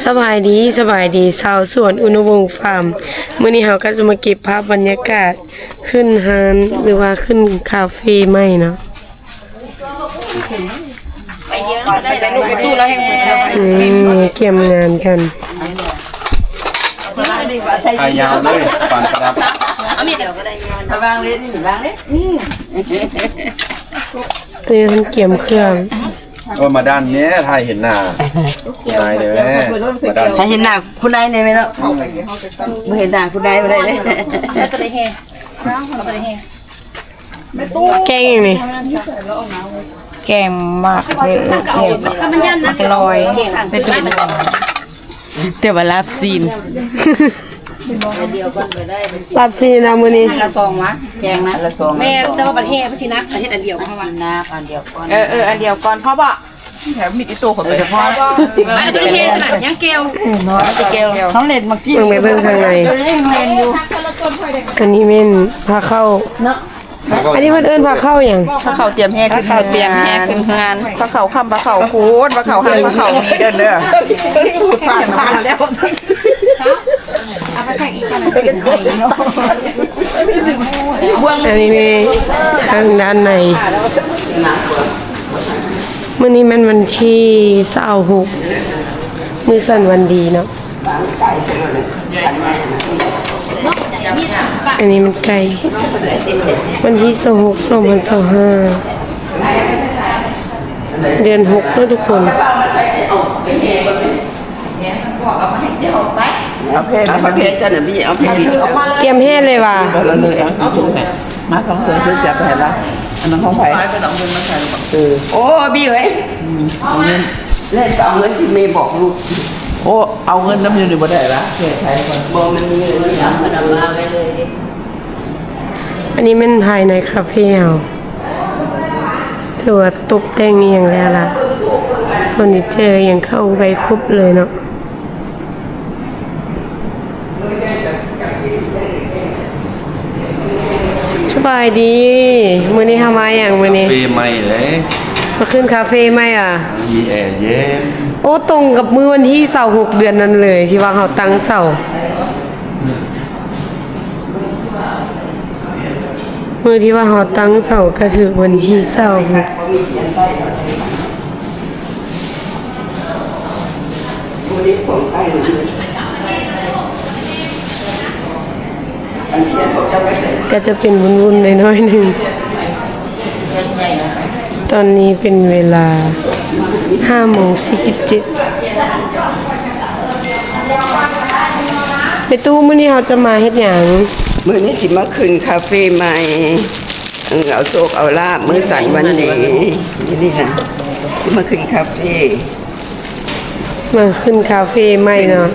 ສະບາຍດີ ສະບາຍດີ ຊາວສວນອຸນະວົງຟາມ. ມື້ນີ້ເຮົາກໍຈະມາເກັບພາບບັນຍາກາດຂຶ້ນຮ້ານ ຫຼືວ່າຂຶ້ນຄາເຟໃໝ່ເນາະ. ອືມ ກຽມງານກັນ. ຂາຍາວເລີຍ ປານປະດັບ. ເອີ ເພິ່ນກຽມເຄື່ອງ. ໂອ້ ມາດ້ານແມ່ ຖ່າຍເຫັນໜ້າ ນາຍເດ້ແມ່ ມາດ້ານ ໃຫ້ເຫັນໜ້າຄຸນນາຍແດ່ແມ່ເນາະ. ບໍ່ເຫັນໜ້າຄຸນນາຍບໍ່ໄດ້ເດ້. ແກງຫຍັງນີ້? ແກງໝາກ ໝາກລອຍ ໃສ່ຕູ້ ແຕ່ວ່າລາບຊີ້ນ. ລາບຊີ້ນນະມື້ນີ້ ອັນລະສອງວະ ແກງນະ ອັນລະສອງ. ແມ່ນ ແຕ່ວ່າບັດແຫ່ມັນຊິໜັກ ເຮັດອັນດຽວເພາະວ່າ ໜັກ ອັນດຽວກ່ອນ ເອີ ເອີ ອັນດຽວກ່ອນ ພໍບໍ່? ແຖມມີດອີໂຕ້ເຂົາໄປເດ ພໍບໍ່? ອັນນີ້ເຮັດໜັງແກ້ວ ເນາະ ແກ້ວ ເຮົາເຫຼັ້ນມາກິນ ເບິ່ງໄປເບິ່ງຂ້າງໃນ. ອັນນີ້ແມ່ນພາເຂົ້າເນາະ. ອັນນີ້ເພິ່ນເອີ້ນພາເຂົ້າຫຍັງ? ພາເຂົ້າຕຽມແຫ່ຂຶ້ນເຮືອນ ພາເຂົ້າຕຽມແຫ່ຂຶ້ນເຮືອນ ພາເຂົ້າຄ່ຳ ພາເຂົ້າໂຄດ ພາເຂົ້າຮັກ ພາເຂົ້າມີເດີ ເດີ. ອັນນີ້ແມ່ນທາງດ້ານໃນ. ມື້ນີ້ແມ່ນວັນທີຊາວຫົກ ມື້ສັນວັນດີເນາະ. ອັນນີ້ມັນໄກ່ ວັນທີຊາວຫົກ ສອງພັນຊາວຫ້າ ເດືອນຫົກເນາະທຸກຄົນ. ເອົາແຜ່ນ ເອົາແຜ່ນ ເອົາແຜ່ນ ເອົາແຜ່ນ ເອົາແຜ່ນ ເອົາແຜ່ນ ເອົາແຜ່ນ ຕຽມແຫ່ເລີຍວ່າ ມາຂອງເພິ່ນຊື້ຈັບໄປໃຫ້ລາວ. ອັນນັ້ນຂອງໃຜ? ເອີ ໂອ້ ບີເອີຍ ເອົາເງິນ ແລ່ນໄປເອົາເງິນທີ່ແມ່ບອກລູກ. ໂອ້ ເອົາເງິນນຳຢູ່ນີ້ບໍ່ໄດ້ລະ ແກ້ໄຂກ່ອນ. ບໍ່ ມັນມີເງິນ ເອົາມາໄວ້ເລີຍ. ອັນນີ້ແມ່ນພາຍໃນຄາເຟເຮົາ ຖືວ່າຕົກແຕ່ງອີ່ຫຍັງແລ້ວລະ ເຟີນີເຈີອີ່ຫຍັງເຂົ້າໄວ້ຄົບເລີຍເນາະ. ສະບາຍດີ ມື້ນີ້ເຮົາມາຫຍັງມື້ນີ້? ຄາເຟໃໝ່ເດ້ ມາຂຶ້ນຄາເຟໃໝ່ຫວາ? ມີແອເຢັນ. ໂອ້ ຕົງກັບມື້ວັນທີຊາວຫົກເດືອນນັ້ນເລີຍ ທີ່ວ່າເຮົາຕັ້ງເສົາ. ມື້ທີ່ວ່າເຮົາຕັ້ງເສົາກະຖືກວັນທີຊາວຫົກ. ກະຈະເປັນວຸ່ນໆໜ້ອຍໆໜຶ່ງ. ຕອນນີ້ເປັນເວລາຫ້າໂມງສີ່ສິບເຈັດ. ແມ່ຕູ້ ມື້ນີ້ເຮົາຈະມາເຮັດຫຍັງ? ມື້ນີ້ຊິມາຂຶ້ນຄາເຟໃໝ່ ເອີ ເອົາໂຊກເອົາລາບ ມື້ສັນວັນດີ. ມື້ນີ້ນະ ຊິມາຂຶ້ນຄາເຟ ມາຂຶ້ນຄາເຟໃໝ່ເນາະ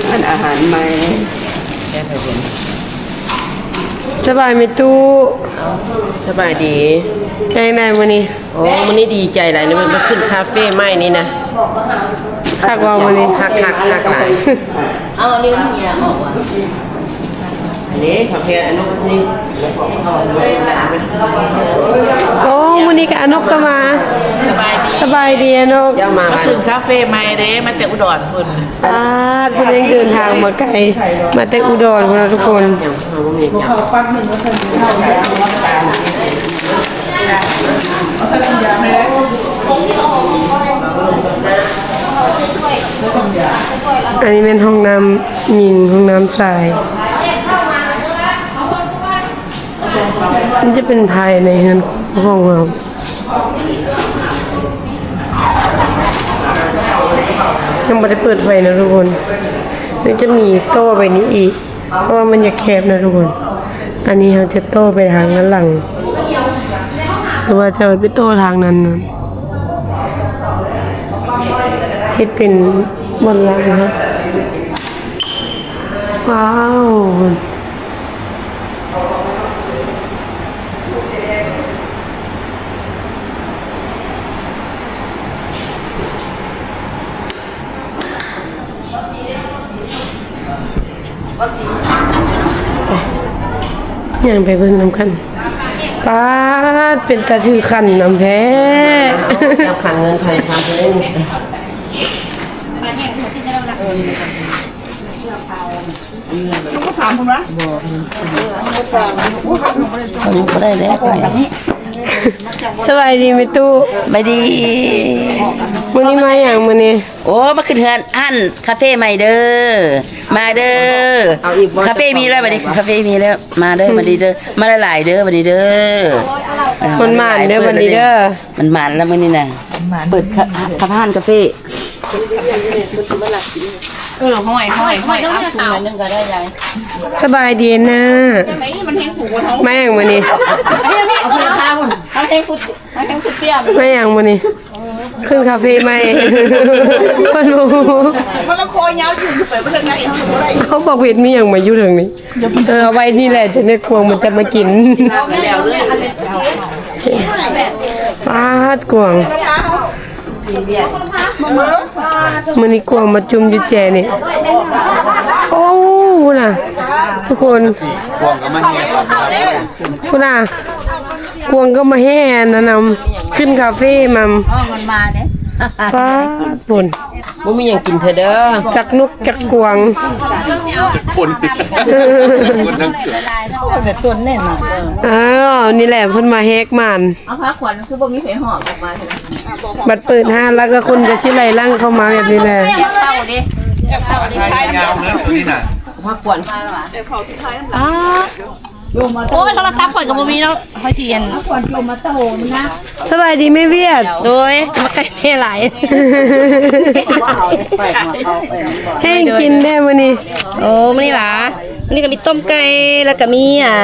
ຮ້ານອາຫານໃໝ່. ສະບາຍແມ່ຕູ້ ສະບາຍດີ. ເປັນຈັ່ງໃດມື້ນີ້? ໂອ້ ມື້ນີ້ດີໃຈຫຼາຍນະ ມາຂຶ້ນຄາເຟໃໝ່ນີ້ນະ. ຄັກບໍ່ມື້ນີ້? ຄັກໆ ຄັກຫຼາຍ. ເອົາອັນນີ້ມັນເຫຍອອກວ່າ ອັນນີ້ຂອງເພຍອະນຸນີ້. ໂອ້ ມື້ນີ້ກະອະນຸກະມາ. ສະບາຍດີ ສະບາຍດີອະນຸ. ເຈົ້າມາ ມາຂຶ້ນຄາເຟໃໝ່ເດ້ ມາແຕ່ອຸດອນພຸ້ນ. ປາດ ເພິ່ນຍັງເດີນທາງມາໄກ ມາແຕ່ອຸດອນພຸ້ນນະທຸກຄົນ. ອັນນີ້ແມ່ນຫ້ອງນ້ຳຍິງ ຫ້ອງນ້ຳຊາຍ. ມັນຈະເປັນພາຍໃນເຮືອນຄອບຄົວຂອງເຮົາ. ຍັງບໍ່ໄດ້ເປີດໄຟນະທຸກຄົນ. ຍັງຈະມີຕໍ່ໄປນີ້ອີກ ເພາະວ່າມັນຢາກແຄບນະທຸກຄົນ. ອັນນີ້ເຮົາຈະຕໍ່ໄປທາງດ້ານຫຼັງ ຫຼືວ່າຈະໄປຕໍ່ທາງນັ້ນນະ. ເຮັດເປັນບ່ອນລ້າງເນາະ. ວ້າວ. ຍ່າງໄປເບິ່ງນຳກັນ. ປາດ ເປັນຕາຖືຂັນນຳແທ້. ຈັບຂັນເງິນໄທທຳເລີຍນີ້. ບາດແຮງຄືຊິ ສະບາຍດີແມ່ຕູ້ ສະບາຍດີ. ມື້ນີ້ມາຫຍັງມື້ນີ້? ໂອ້ ມາຂຶ້ນເຮືອນ ຮ້ານຄາເຟໃໝ່ເດີ ມາເດີ. ເອົາອີກບໍ່? ຄາເຟມີແລ້ວບັດນີ້ ຄາເຟມີແລ້ວ ມາເດີບັດນີ້ເດີ ມາຫຼາຍໆເດີບັດນີ້ເດີ. ເອີ ມັນໝານເດີບັດນີ້ເດີ ມັນໝານແລ້ວມື້ນີ້ນະ ເປີດຄາ ຄາ ຮ້ານຄາເຟ. ເອີ ຫ້ອຍ ຫ້ອຍ ຫ້ອຍ ເອົາ ໜຶ່ງກໍໄດ້ຍາຍ. ສະບາຍດີນະ ມາຫຍັງມື້ນີ້? ເອົາເສື້ອຜ້າພຸ້ນ ເອົາແຮງ ມາຫຍັງມື້ນີ້? ຂຶ້ນຄາເຟໃໝ່ ເພິ່ນບໍ່ຮູ້ ມັນລະຄໍຍາວຢູ່ ໄປບໍ່ເຖິງໃນ ເຮົາບໍ່ໄດ້ ເຮົາບໍ່ເຫັນມີຫຍັງມາຢູ່ເທິງນີ້. ເອີ ເອົາໄວ້ນີ້ແຫຼະ ຈະໄດ້ກວາງມັນຈະມາກິນ. ປາດ ກວາງ ມື້ນີ້ກວາງມາຈຸ່ມຢູ່ແຈນີ້. ໂອ້ ພຸ້ນນະ ທຸກຄົນ ກວາງກໍມາແຫ່ ພຸ້ນນະ ກວາງກໍມາແຫ່ອັນນັ້ນນຳ ຂຶ້ນຄາເຟນຳ. ອໍ ມັນມາເດ້ ປາດ ພຸ້ນ ບໍ່ມີຫຍັງກິນເທື່ອເດີ ຈັກນົກຈັກກວາງ ຈັກຄົນ ຄົນທັງ ຄົນແບບຊົນແນ່ນອນ. ເອີ ນີ້ແຫຼະເພິ່ນມາແຫກໝານ. ເອົາພາຂວັນຄືບໍ່ມີໃຜຫອບອອກມາເທື່ອ ບັດເປີດຮ້ານແລ້ວກໍຄົນກໍຊິໄຫຼຫຼັ່ງເຂົ້າມາແບບນີ້ແຫຼະ. ເຂົ້າເດ້ ເຂົ້າເດ້ ຍາວເລີຍຕົວນີ້ນະ ພາຂວັນ. ອ້າ ໂອ້ຍ ໂທລະສັບຂ້ອຍກໍບໍ່ມີເນາະ ຂ້ອຍຊິອັນ ສະບາຍດີແມ່ວຽດ. ໂດຍ ມາໃກ້ແມ່ຫຼາຍ ແຮງກິນແດ່ມື້ນີ້. ໂອ້ ມື້ນີ້ຫວາ ມື້ນີ້ກໍມີຕົ້ມໄກ່ ແລ້ວກໍມີ ອ່າ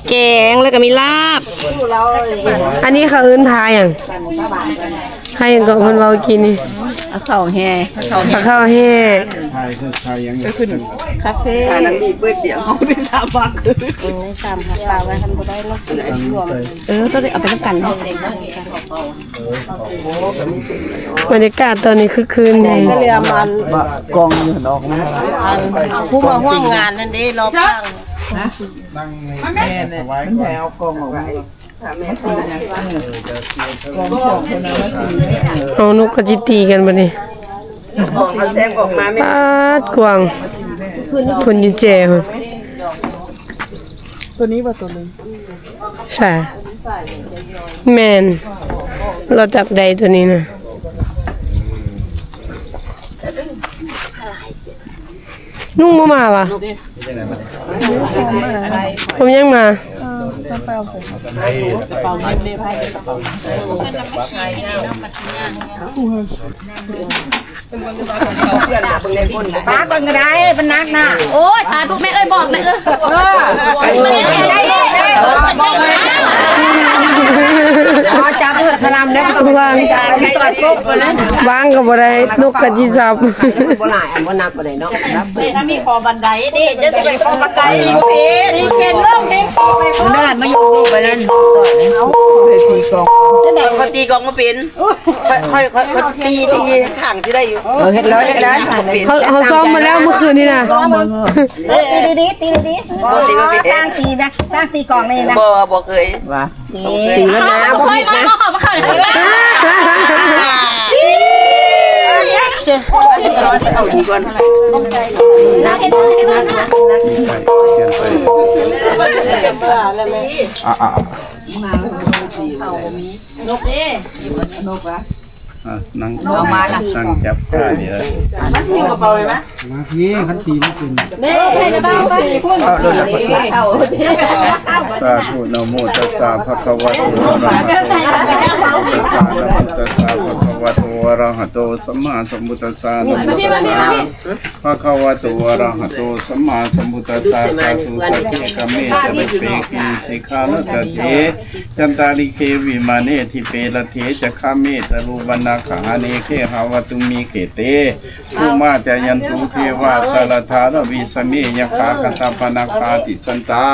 ແກງ ແລ້ວກໍມີລາບ. ອັນນີ້ເຂົາເອີ້ນພາຫຍັງ? ພາຫຍັງເກາະ ເພິ່ນເວົ້າກີ້ນີ້? ພາເຂົ້າແຫ່ ພາເຂົ້າແຫ່ ພາເຂົ້າແຫ່. ພາຍຄືພາຫຍັງ? ຄາເຟ ອັນນັ້ນມີເບີດດຽວ ເຮົາໄດ້ສາມພັນຄື ເອີ ໄດ້ສາມພັນ ປາກໄວ້ຄັນບໍ່ໄດ້ເນາະ. ເອີ ຕ້ອງໄດ້ເອົາໄປນຳກັນເນາະ. ບັນຍາກາດຕອນນີ້ຄຶກຄື້ນແຮງ. ກໍເຫຼືອມັນ ກອງຢູ່ນອກນະ ອັນຜູ້ມາຮ່ວມງານນັ້ນເດ້ ລໍຟັງ. ແມ່ນ ມັນແຜ່ເອົາກອງອອກມາ ເອົານົກກໍຊິຕີກັນບັດນີ້. ເອົາແຊງອອກມາແມ່ ປາດ ກວາງ ຄົນຢູ່ແຈພຸ້ນ. ຕົວນີ້ບໍ່ ຕົວໜຶ່ງ ໃສ? ແມ່ນ ລາວຈັບໄດ້ຕົວນີ້ນະ. ນຸ່ງບໍ່ມາຫວາ? ບໍ່ມີຫຍັງມາ. ປາເບິ່ງກໍໄດ້ ມັນໜັກນະ. ໂອ້ຍ ສາທຸແມ່ເອີຍ ບອກແມ່ເອີຍ. ເອີ ໄດ້ ໄດ້ ໄດ້ ຂໍຈັບເອີ ສະລຳເດີ ວາງ ວາງກໍບໍ່ໄດ້ ນົກກໍຊິຈັບ ບໍ່ຫຼາຍ ອັນບໍ່ນັບ ໄດ້ເນາະ ແມ່ນ ອັນນີ້ຂໍບັນໄດເດ້ ຈະຊິໄປຂໍບັນໄດອີກເພດ ເພດລົງເພດ ເດີນມາຢູ່ໄປນັ້ນ ໄດ້ຕີກອງ ຈັ່ງໃດກໍຕີກອງບໍ່ເປັນ ຄ່ອຍ ຄ່ອຍ ຄ່ອຍ ຄ່ອຍຕີ ຕີຂ້າງຊິໄດ້ຢູ່ ເອີ ເຮັດເລີຍ ເຮັດເລີຍ ເຮົາ ເຮົາຊ້ອມມາແລ້ວມື້ຄືນນີ້ນະ ເອີ ຕີດີໆ ຕີດີໆ ບໍ່ຕີບໍ່ເປັນ ສ້າງຕີນະ ສ້າງຕີກອງນີ້ນະ ບໍ່ ບໍ່ເຄີຍ ວ່າ ຕີແລ້ວນະ ບໍ່ຜິດນະ ເອົາອີກກ່ອນ ອ່ະ ອ່ະ ອ່ະ ນົກເດ້ ນົກລະ ອ່ະ ນັ່ງ ນັ່ງຈັບຜ້ານີ້ລະ ມັນຫິ້ວກະເປົາເລີຍນະ ມາພີ້ ຄັນຕີບໍ່ເປັນ ເດ້ ໃຫ້ເບົາສີ່ຄົນ ສາທຸ ນະໂມຕັດສະ ພະຄະວະໂຕ ອະລະຫະໂຕ ສຳມາສຳພຸດທັດສະ ນະໂມຕັດສະ ພະຄະວະໂຕ ອະລະຫະໂຕ ສຳມາສຳພຸດທັດສະ ນະໂມຕັດສະ ພະຄະວະໂຕ ອະລະຫະໂຕ ສຳມາສຳພຸດທັດສະ ສາທຸ ສັກເກ ກະເມ ຈະ ຣະເປ ກິ ສິກຂາ ລະ ຕະ ເຖ ຈັນຕາລິເຄ ວິມາເນ ທິເປ ລະ ເຖ ຈະ ຄະເມ ຕະ ລຸ ວັນນະ ຄະຫາ ເນ ເຄ ຫາ ວັດຖຸ ມິ ເຄ ເຕ ພູມາ ຈາຍັນຕຸ ເທວາ ສະລະທາ ລະ ວິສະເມ ຍັກຂາ ຄະຕາ ປະນາຄາ ຕິສັນຕາ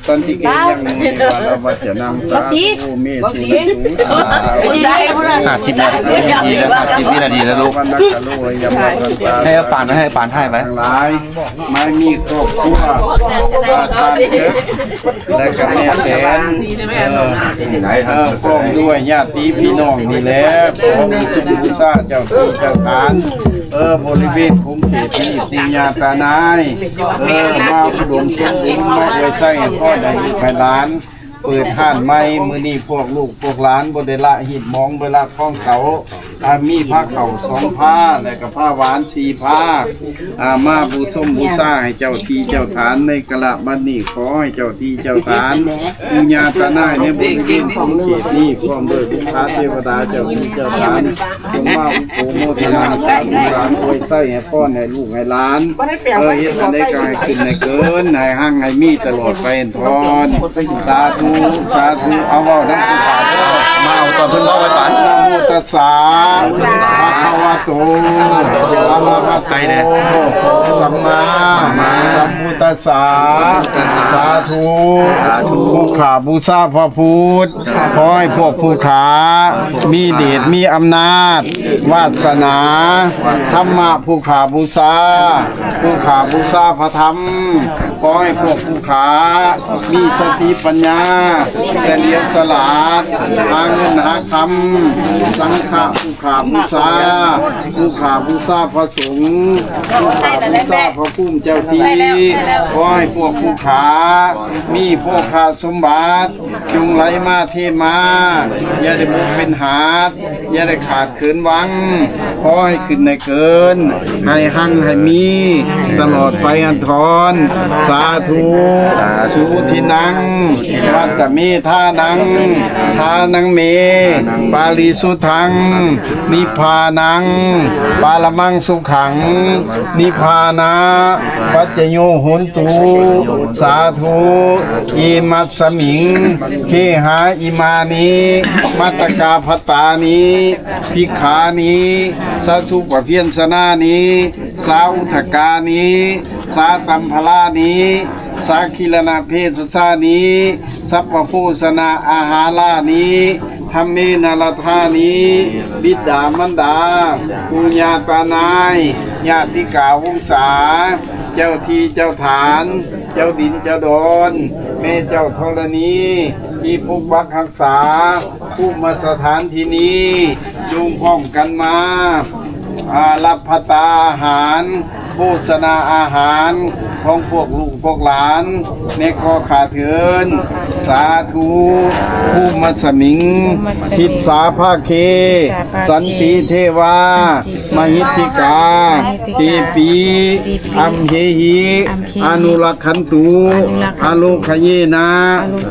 ສັນຕິເກ ຍັງ ມຸນີ ວາລະ ວັດຈະນັງ ສາທຸ ເມ ສຸ ນະຕຸ ສາ ຫ້າສິບນາທີແລ້ວ ຫ້າສິບວິນາທີແລ້ວລູກ ວັນນະຄາໂລ ຍະມະ ທັນຕາ ໃຫ້ປານ ໃຫ້ປານຖ່າຍໄວ້ ທັງຫຼາຍ ມາມີຄອບຄົວ ປະທານເສິກ ແລະກະແມ່ແສນ ເອີ ເອີ ພ້ອມດ້ວຍຍາດຕິພີ່ນ້ອງນີ້ແຫຼະ ຂໍບູຊົນບູຊາເຈົ້າທີ່ເຈົ້າທານ ເອີ ບໍລິເວນຂົງເຂດນີ້ ປູ່ຍ່າຕານາຍ ເອີ ມາອຸດົມສົມບູນ ມາອວຍໄຊໃຫ້ພອນໃຫ້ລູກໃຫ້ຫຼານ ເປີດຮ້ານໃໝ່. ມື້ນີ້ພວກລູກພວກຫຼານບໍ່ໄດ້ລະຮີດໝອງ ບໍ່ລະຄອງເສົາ ອ່າ ມີພາເຂົ້າສອງພາ ແລະກະພາຫວານສີ່ພາ ອ່າ ມາບູຊົມບູຊາໃຫ້ເຈົ້າທີ່ເຈົ້າຖານໃນກາລະບັດນີ້. ຂໍໃຫ້ເຈົ້າທີ່ເຈົ້າຖານ ປູ່ຍ່າຕານາຍໃນບໍລິເວນຂົງເຂດນີ້ ພ້ອມດ້ວຍບຸບພະເທວະດາເຈົ້າທີ່ເຈົ້າຖານ ຈົ່ງມາອຸປະໂມທະນາສາທຸສາອວຍໄຊໃຫ້ພອນໃຫ້ລູກໃຫ້ຫຼານ ເອີ ເຮັດອັນໃດກໍໃຫ້ຂຶ້ນໃຫ້ເກີນ ໃຫ້ຮັ່ງໃຫ້ມີຕະຫຼອດໄປອັນທອນ. ສາທຸ ສາທຸ. ເອົາ ເວົ້ານຳຜູ້ຂາເດີ ມາເອົາຕອນເພິ່ນເວົ້າໄວ້ປານ ນະໂມຕັດສະ ພະຄະວະໂຕ ອະລະຫະໂຕ ສຳມາສຳພຸດທັດສະ ສາທຸ. ຜູ້ຂ້າບູຊາພະພຸດ ຂໍໃຫ້ພວກຜູ້ຂ້າມີເດດມີອຳນາດ ວາດສະໜາ ທຳມະຜູ້ຂ້າບູຊາ ຜູ້ຂ້າບູຊາພະທຳ ຂໍໃຫ້ພວກຜູ້ຂ້າມີສະຕິປັນຍາ ສະຫຼຽວສະຫຼາດ ຫາເງິນຫາຄຳ. ສັງຄະຜູ້ຂ້າບູຊາ ຜູ້ຂ້າບູຊາພະສົງ ຜູ້ຂ້າບູຊາພະພູມເຈົ້າທີ່ ຂໍໃຫ້ພວກຜູ້ຂ້າມີໂພຄາສົມບັດ ຈົ່ງໄຫຼມາເທມາ ຢ່າໄດ້ບົກເປັນຫາດ ຢ່າໄດ້ຂາດເຂີນວັງ ຂໍໃຫ້ຂຶ້ນໃຫ້ເກີນ ໃຫ້ຮັ່ງໃຫ້ມີ ຕະຫຼອດໄປອັນທອນ. ສາທຸ. ສາທຸ. ສຸທິນັງ ວັດຕະເມທານັງ ທານັງເມ ປາລິສຸດທັງ ນິບພານັງ ປະລະມັງສຸຂັງ ນິບພານະ ປັດຈະໂຍໂຫນຕຸ. ສາທຸ. ອິມັດສະມິງ ເຄຫາອິມານິ ມັດຕະກາພັດຕານິ ພິກຂານິ ສະສຸປະພຽນຊະນານິ ສາອຸດທະການິ ສາຕັມພະລານິ ສາກິລະນະເພສັດສານິ ສັບພະໂພຊະນະອາຫາລານິ ທຳເມນະລັດຖານິ ບິດດາມັນດາ ປູ່ຍ່າຕານາຍ ຍາຕິກາວົງສາ ເຈົ້າທີ່ເຈົ້າຖານ ເຈົ້າດິນເຈົ້າດອນ ແມ່ເຈົ້າທໍລະນີ ທີ່ປົກປັກຮັກສາພູມມະສະຖານທີ່ນີ້ ຈົ່ງພ້ອມກັນມາ ອາ ຮັບພັດຕາອາຫານ ໂພຊະນາອາຫານຂອງພວກລູກພວກຫຼານ ແມ່ຂໍຂ້າເທີນ. ສາທຸ. ພູມມັດສະມິງ ທິດສາພາເຄ ສັນຕິເທວາ ມະຫິດທິກາ ເຕປິ ອັມເຫຫິ ອະນຸລັກຂັນຕຸ ອະໂລຄະເຍນະ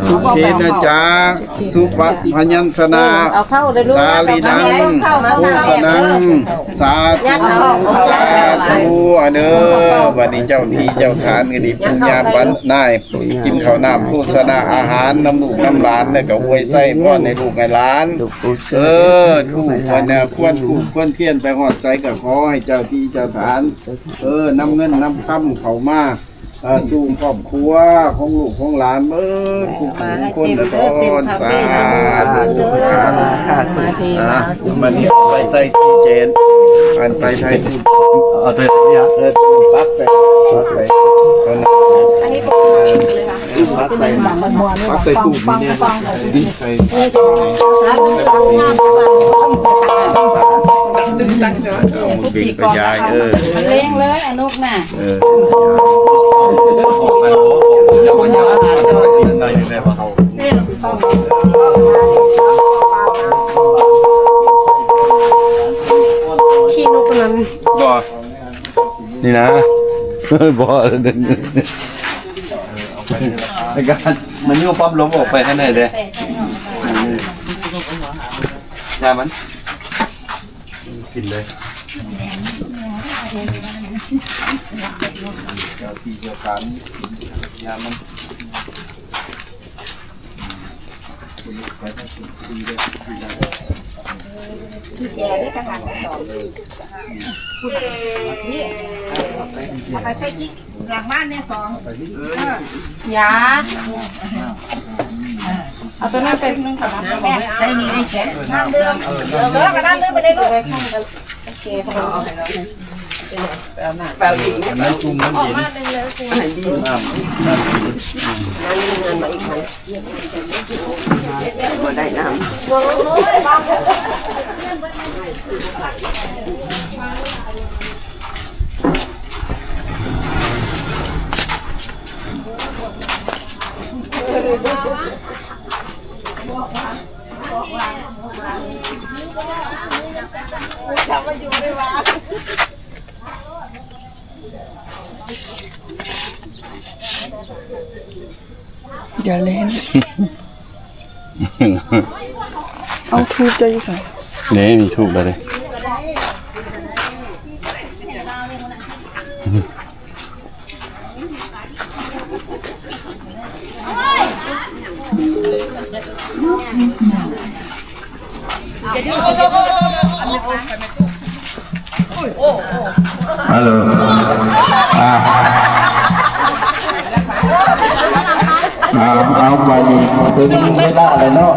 ສຸເຂນະຈາ ສຸພະຍັນຊະນະ ສາລີນັງ ໂພຊະນັງ. ສາທຸ ສາທຸ. ອາເດີ ບັດນີ້ເຈົ້າທີ່ເຈົ້າຖານ ອັນນີ້ປູ່ຍ່າປານາຍ ກິນເຂົ້ານ້ຳໂພຊະນາອາຫານນຳລູກນຳຫຼານ ແລ້ວກໍອວຍໄຊພອນໃຫ້ລູກໃຫ້ຫຼານ. ເອີ ທູບອັນນະ ຄວັນທູບຄວັນທຽນໄປຮອດໃສ ກໍຂໍໃຫ້ເຈົ້າທີ່ເຈົ້າຖານ ເອີ ນຳເງິນນຳຄຳເຂົ້າມາ ເອີ ສູ່ຄອບຄົວຂອງລູກຂອງຫຼານເບິດທຸກຜູ້ທຸກຄົນນະ. ສາທຸ ສາທຸ. ມາເທມາ ອ່າ ບັດນີ້ໄປໃສ່ທີ່ແຈນ ອັນໄປໃສ່ທີ່ ເອົາຕົວນີ້ ເອີ ປັກໃສ່ ປັກໃສ່ ອັນນີ້ ປັກໃສ່ ປັກໃສ່ຕູ້ນີ້ເດ້ ໃສ່ ເອົາໝາກເບັງກະຢາຍ ເອີ ມັນເລັງເລີຍອະນຸກນະ. ເອີ ຂີ້ນົກນັ້ນ ບໍ່ ນີ້ນະ ບໍ່ ໃນການມັນຢູ່ປ້ອມລົມອອກໄປທາງໃນເດ້ ຢ່າມັນ ກິນເລີຍ ເຈົ້າທີ່ເຈົ້າການ ຢ່າມັນ ເອົາໄປໃສ່ອີກ ຫຼັງບ້ານແມ່ສອງ ເອີ ຢ່າ ເອົາຕົວນັ້ນໄປໜຶ່ງກ່ອນນະ ໃສ່ນີ້ໄດ້ແຂນ ນ້ຳດື່ມ ເອີ ກໍນ້ຳດື່ມໄປເລີຍລູກ ໂອເຄ ແປວອີກ ນ້ຳຈຸ່ມນ້ຳເຢັນ ນ້ຳ ນ້ຳ ບໍ່ໄດ້ນ້ຳ. ຢ່າເຫຼັ້ນ ເອົາທູບເຈົ້າຢູ່ໃສ? ເດ້ ມີທູບແລ້ວເດ້. ຮັລໂຫຼ ອ່າ ເອົາ ເອົາ ບາດນີ້ເຖິງເວລາແລ້ວເນາະ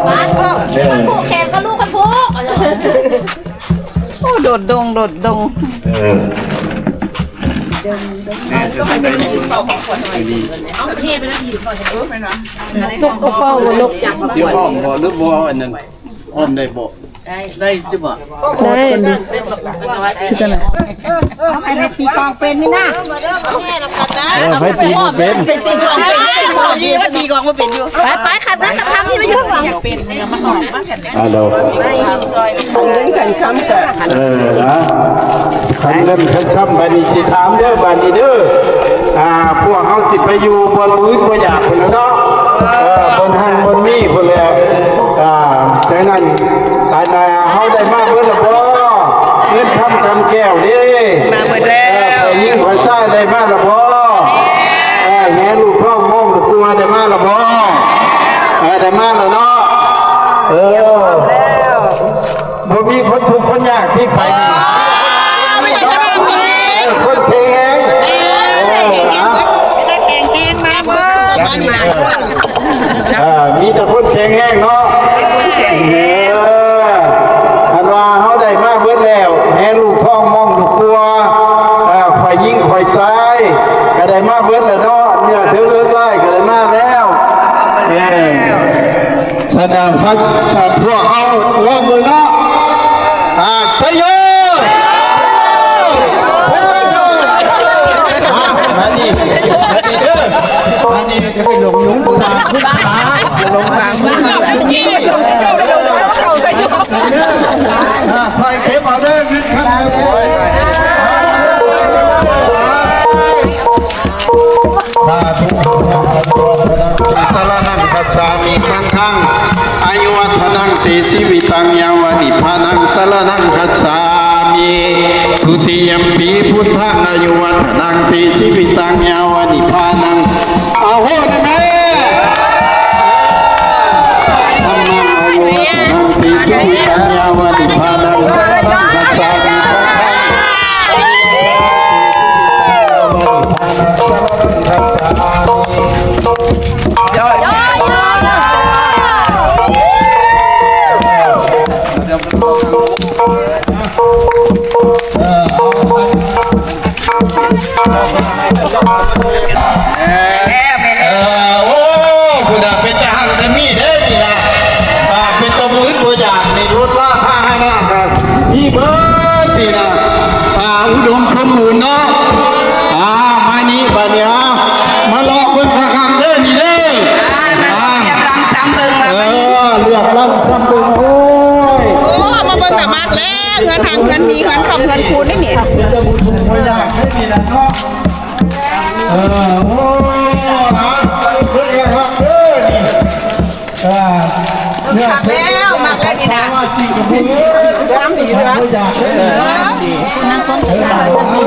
ເອີ ແຂນກໍລູກຄັນພຸກ ໂອ້ ໂດດດົງ ໂດດດົງ ເອີ ເອົາເທໄປແລ້ວ ເອົາເທໄປແລ້ວ ນົກກໍເຝົ້າບໍ່ ນົກ ຊິອ້ອມບໍ່ ຫຼືບໍ່ ອັນນັ້ນ ອ້ອມໄດ້ບໍ່? ໄດ້ ໄດ້ຊິບໍ່? ໄດ້ ຄືຈັ່ງໃດ? ເອົາໃຫ້ໄປຕີກອງເປັນນີ້ນະ ເອີ ໃຜຕີບໍ່ເປັນ ໄປຕີກອງເປັນ ຕີກອງບໍ່ເປັນຢູ່ ໄປໆ ຄັນນັ້ນກໍທຳຢູ່ຢູ່ ອ່າ ດອກ ເອີ ນະ ຄັນເງິນຄັນຄຳ ບາດນີ້ຊິຖາມເດີ ບາດນີ້ເດີ ອ່າ ພວກເຮົາຊິໄປຢູ່ບ່ອນບໍ່ອຶດບໍ່ຢາກພຸ້ນແຫຼະເນາະ ເອີ ບ່ອນຮັ່ງບ່ອນມີພຸ້ນແຫຼະ ອ່າ ດັ່ງນັ້ນ ອັນນ່າ ເຮົາໄດ້ມາເບິດແລ້ວບໍ່? ເງິນຄຳກຳແກ້ວເດ້ ມາເບິດແລ້ວ ເອີ ຜູ້ຍິງຜູ້ຊາຍໄດ້ມາແລ້ວບໍ່? ເອີ ແຫ່ລູກທ້ອງມອງລູກກົວໄດ້ມາແລ້ວບໍ່? ເອີ ໄດ້ມາແລ້ວເນາະ ເອີ ບໍ່ມີຄົນທຸກຄົນຍາກທີ່ໄປນີ້ ມີແຕ່ຄົນແຂງແຮງ ເອີ ຄົນແຂງແຮງ ເອີ ມີແຕ່ຄົນແຂງແຮງມາເບິດ ເອີ ມີແຕ່ຄົນແຂງແຮງເນາະ ເອີ ຄັນວ່າເຮົາໄດ້ມາເບິດແລ້ວ ແຫ່ລູກທ້ອງມອງລູກກົວ ເອີ ຂ້ອຍຍິງຂ້ອຍຊາຍ ກໍໄດ້ມາເບິດແລ້ວເນາະ ເນື້ອເຖິງເລິກລາຍກໍໄດ້ມາແລ້ວ ເອີ ສະນັ້ນ ພວກເຮົາລອງເບິ່ງເນາະ ອ່າ ໄຊໂຍ ມານີ້ ມານີ້ເດີ ມານີ້ຈະໄປຫຼົງຍຸງສາ ສາ ຫຼົງນາງ ອ່າ ຄອຍເກັບເອົາເດີ ເງິນຄຳ ສາທຸ ສະລະນັງ ຄັດສາມິ ສັງຄັງ ອາຍຸວັດທະນັງ ເຕ ຊີວິຕັງ ຍາວະ ນິບພານັງ ສະລະນັງ ຄັດສາມິ ທຸຕິຍຳປີ ພຸດທັງ ອາຍຸວັດທະນັງ ເຕ ຊີວິຕັງ ຍາວະ ນິບພານັງ ອາໂຫ ໄດ້ແມ່ ທຳມັງ ອາຍຸວັດທະນັງ ເຕ ຊີວິຕັງ ຍາວະ ນິບພານັງ ສະລະນັງ ຄັດສາມິ ສັງຄັງ ອາຍຸວັດທະນັງ ເຕ ຊີວິຕັງ ຍາວະ ນິບພານັງ ສະລະນັງ ຄັດສາມິ ເອີ ໂອ້ ພຸ້ນນະ ເປັນຕາຮັກແຕ່ມີເດ້ນີ້ນະ ອ່າ ເປັນຕົວບໍ່ອຶດບໍ່ຢາກນີ້ ລົດລາຄາໃຫ້ນະ ມີເບີດນີ້ນະ ອ່າ ອຸດົມສົມບູນເນາະ ອ່າ ມານີ້ບາດນີ້ ອ່າ ມາເລາະເບິ່ງຄັກໆເດີນີ້ເດີ ອ່າ ມາເລືອກລຳຊຳເບິ່ງ ເອີ ເລືອກລຳຊຳເບິ່ງ ໂອ້ຍ ໂອ້ ມາເບິ່ງຕາມາກແລ້ວ ເຮືອນຮັ່ງເຮືອນມີ ເຮືອນຄ້ຳເຮືອນຄູນນີ້ນີ້ ເປັນຕາບຸນບໍ່ຢາກເດ້ນີ້ນະເນາະ ເອີ ໂອ້ ອ່າ ເບິ່ງຄັກໆເດີນີ້ ອ່າ ມັກແລ້ວ ມັກແລ້ວນີ້ນະ ງາມດີເດີ ເອີ ນາງສົນທະນາ ເບິ່ງຫົ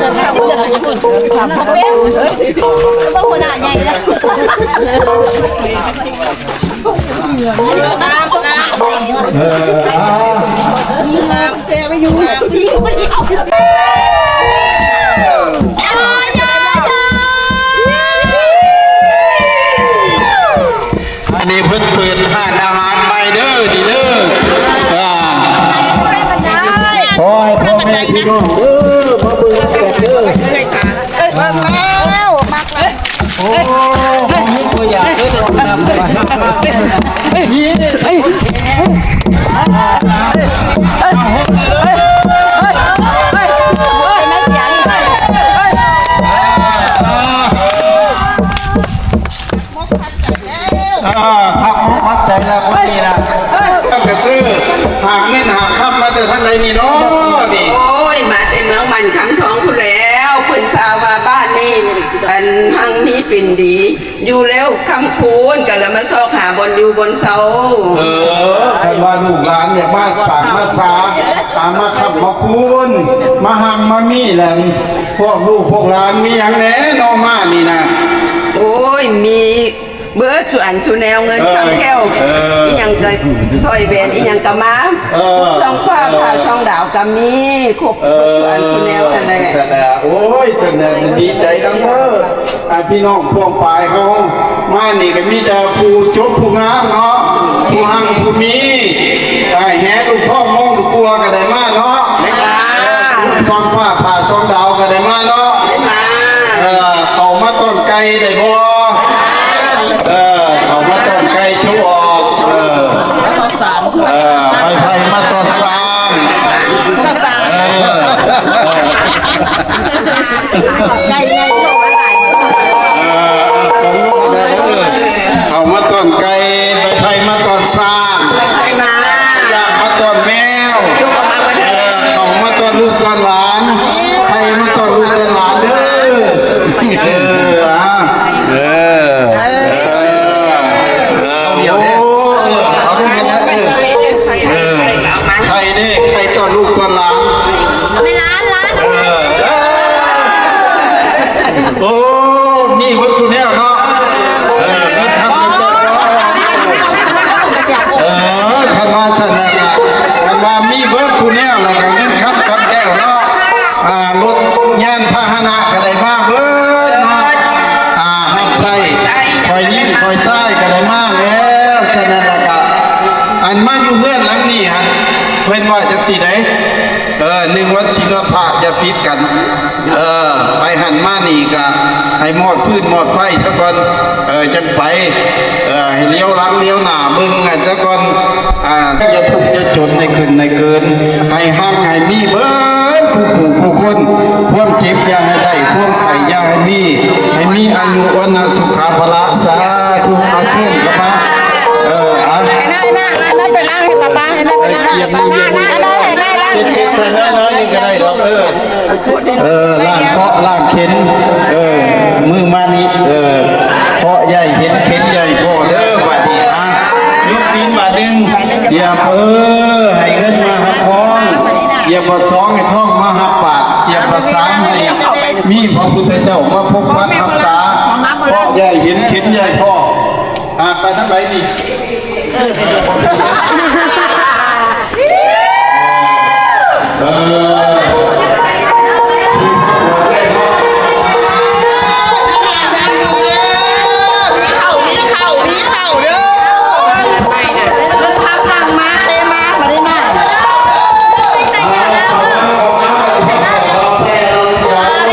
ວໜ້າໃຫຍ່ແລ້ວ ງາມ ງາມ ງາມ ແຊໄວ້ຢູ່ ງາມ ອັນນີ້ເພິ່ນເປີດຮ້ານອາຫານໃໝ່ເດີ ນີ້ເດີ ອ່າ ຂໍໃຫ້ພໍ່ແມ່ພີ່ນ້ອງເດີ ມາເບິ່ງນຳກັນເດີ ເບິ່ງແລ້ວ ມັກແລ້ວ ໂອ້ ບໍ່ຢາກເດີ ນີ້ ເປັນແມ່ສຽງ ຮັ່ງມີເປັນດີ ຢູ່ແລ້ວຄ່ຳຄູນກໍລະມາຊອກຫາບ່ອນຢູ່ບ່ອນເຊົາ. ເອີ ຄັນວ່າລູກຫຼານຢາກມາສາກມາສາ ອາ ມາຄ້ຳມາຄູນ ມາຮັ່ງມາມີແລ້ວ ພວກລູກພວກຫຼານມີຫຍັງແດ່ເນາະມານີ້ນະ? ໂອ້ຍ ມີ ເບິດສູ່ອັນສູ່ແນວ ເງິນຄຳແກ້ວ ເອີ ອີ່ຫຍັງກໍ ສ້ອຍແຫວນ ອີ່ຫຍັງກໍມາ ເອີ ຊ່ອງຟ້າ ເອີ ຜ່າຊ່ອງດາວກໍມີ ຄົບ ເອີ ເບິດສູ່ອັນສູ່ແນວຫັ້ນແຫຼະ. ໂອ້ຍ ຊັ້ນນະ ດີໃຈນຳເດີ ອ່າ ພີ່ນ້ອງປ້ອງປາຍເຮົາ ມານີ້ກໍມີແຕ່ຜູ້ຈົບຜູ້ງາມເນາະ ຜູ້ຮັ່ງຜູ້ມີ ອ່າ ແຫ່ລູກທ້ອງມອງລູກກົວກໍໄດ້ມາເນາະ ໄດ້ມາ ເອີ ຊ່ອງຟ້າຜ່າຊ່ອງດາວກໍໄດ້ມາເນາະ ໄດ້ມາ ເອີ ເຂົ້າມາຕ້ອນໄກ່ໄດ້ບໍ່? ເອີ ເຂົ້າມາຕ້ອນໄກ່ໂຊອອກ ເອີ ເອີ ໄປໄປມາຕ້ອນຊ້າງ ເອີ ເອີ ໄກ່ໃຫຍ່ ເອີ ເຂົ້າມາຕ້ອນໄກ່ ໄປໄປມາຕ້ອນຊ້າງ ໄປໄປມາ ຢາກມາຕ້ອນແມວ ເອີ ເຂົ້າມາຕ້ອນລູກຕ້ອນຫຼານ ໄຂ່ມາຕ້ອນລູກຕ້ອນຫຼານເດີ ເອີ ອ່າ ເອີ ເອີ ເອີ ເອີ ເອົາເດີ ເອີ ເອີ ໄຂ່ເດ້ ໄຂ່ຕ້ອນລູກຕ້ອນຫຼານ ເວລາ ເອີ ເອີ ໂອ້ ມີເບິດຄູ່ແນວເນາະ ເອີ ເງິນຄຳເງິນເງິນ ເອີ ຄັນວ່າຊັ້ນນະ ຄັນວ່າມີເບິດຄູ່ແນວ ແລ້ວກໍເງິນຄຳຄຳແກ້ວເນາະ ອ່າ ລົດຍານພາຫະນະກໍໄດ້ມາເບິດເນາະ ອ່າ ຮັບໃຊ້ ຂ້ອຍຍິ້ມຂ້ອຍຊາຍກໍໄດ້ມາແລ້ວ ສະນັ້ນລະກະ ອັນມາຢູ່ເຮືອນຫຼັງນີ້ຫັ້ນ ເພິ່ນວ່າຈັ່ງຊີ້ໃດ ເອີ ໜຶ່ງວັນສິມາພະຢ່າຜິດກັນ ເອີ ໄປຫັ້ນມານີ້ກະໃຫ້ມອດຟືນມອດໄຟຊະກ່ອນ ເອີ ຈັ່ງໄປ ເອີ ໃຫ້ລຽວຫຼັງລຽວໜ້າເບິ່ງໃຫ້ຊະກ່ອນ ອ່າ ຢ່າທຸກຢ່າຈົນໃຫ້ຂຶ້ນໃຫ້ເກີນ ໃຫ້ຮັ່ງໃຫ້ມີເບິດຄູ່ຜູ້ຄູ່ຄົນ ຄວາມເຈັບຢ່າໃຫ້ໄດ້ ຄວາມໄຂ້ຢ່າໃຫ້ມີ ໃຫ້ມີອາຍຸ ວັນນະ ສຸຂະ ພະລະ ສາທຸ ເອົາເຊີນເຂົ້າມາ ເອີ ເອົາ ໃຫ້ນາຍນາງ ໃຫ້ນາຍໄປລ້າງໃຫ້ປ້າໆ ໃຫ້ນາຍໄປລ້າງໃຫ້ປ້າໆ ໃຫ້ນາຍ ໃຫ້ນາຍລ້າງ ເຮັດໃຫ້ນາຍນາງນີ້ກໍໄດ້ດອກ ເອີ ເອີ ລ້າງເຄາະລ້າງເຂັນ ເອີ ມື້ມານີ້ ເອີ ເຄາະໃຫຍ່ເຂັນໃຫຍ່ພໍເດີ ບາດນີ້ ອ່ະ ຍົກຕີນບາດໜຶ່ງ ຢຽບ ເອີ ໃຫ້ເງິນມາຮັບຮອງ ຢຽບບາດສອງໃຫ້ທ້ອງມາຮັບບາດ ຢຽບບາດສາມໃຫ້ມີພະພຸດທະເຈົ້າມາປົກປັກຮັກສາ ເຄາະໃຫຍ່ເຂັນໃຫຍ່ພໍ ອ່າ ໄປທາງໃດນີ້? ເອີ ມີເຂົ້າ ມີເຂົ້າ ມີເຂົ້າເດີ ໄປນະ ເພິ່ນພາພາມາ ເຄມາ ບໍ່ໄດ້ມາ ເອີ ໃຫ້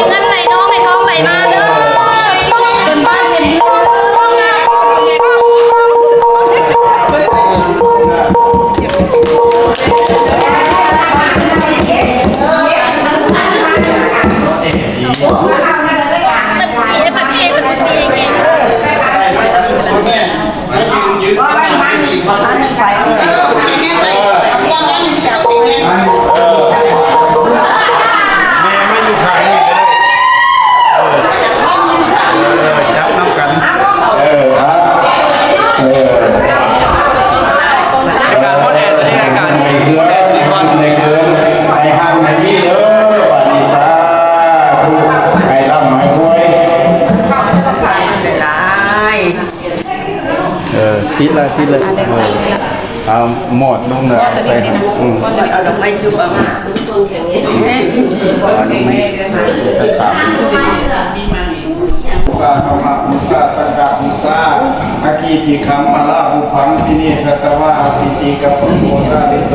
ເງິນໄຫຼນອງ ໃຫ້ທອງໄຫຼມາເດີ. ແມ່ມາຢູ່ຂ້າງນີ້ກໍໄດ້ ເອີ ຈັບນຳກັນ ເອີ ເອີ ໃຫ້ເກີນ ໃຫ້ຮັ່ງໃຫ້ມີເດີ ບາດນີ້ສາທຸ ໃຫ້ລ່ຳໃຫ້ລວຍ ເອີ ຕິດລະ ຕິດລະ ເອີ ເອົາໝອດລົງນະ ໃສ່ ອືມ ເອົາດອກໄມ້ຈຸບເອົາມາ ສາທຳມະບູຊາ ສັງຄະບູຊາ ອະກິຕິຄັງມາລາບຸບພັງ ສິເນທະຕະວາ ອະສິຕິກັບປະໂພທາລິໂຕ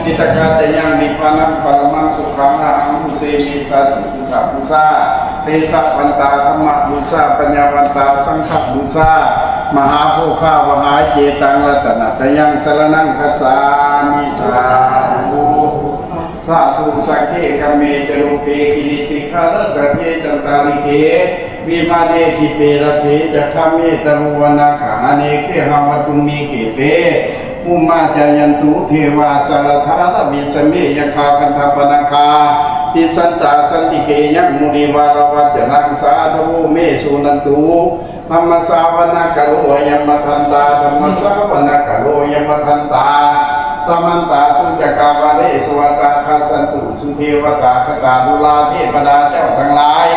ທິຕະຄາຕະຍັງ ນິບພານັງປະລະມັງສຸຂັງ ອະຫັງປຸເສມິ ສາທຸ ສຸຂະບູຊາ ເຕຊະວັນຕາ ທຳມະບູຊາ ປັນຍາວັນຕາ ສັງຄະບູຊາ ມະຫາໂພຄາວະຫາເຈຕັງ ລັດຕະນະຕະຍັງ ສະລະນັງຄັດສາມິ ສາທຸ ສາທຸ ສັກເກຄະເມຈະລູເປ ກິລິສິກຂາລະຕະເທ ຈັນຕາລິເກ ວິມາເນ ທິເປຣະເທ ຈັກຂະເມຕະໂລ ວະນາຄະຫາເນ ເຄຫະວະຕຸມມິເກເຕ ພູມມາຈາຍັນຕຸ ເທວາ ສະລະທາລະວິສະເມ ຍັກຂາຄັນທະປະນາຄາ ຕິສັນຕາ ສັນຕິເກ ຍັງ ມຸນີ ວາລະວັດຈະນັງ ສາທະໂວ ເມ ສຸນັນຕຸ ທຳມະສາວະນະກາໂລ ອະຍັງ ພະທັນຕາ ທຳມະສາວະນະກາໂລ ອະຍັງ ພະທັນຕາ ສະມັນຕາ ສຸຈັກກະວາເລ ສຸວັດຕາ ຄັດສັນຕຸ ສຸເທວະຕາ ຄະຕາລຸລາ ເທວະດາເຈົ້າທັງຫຼາຍ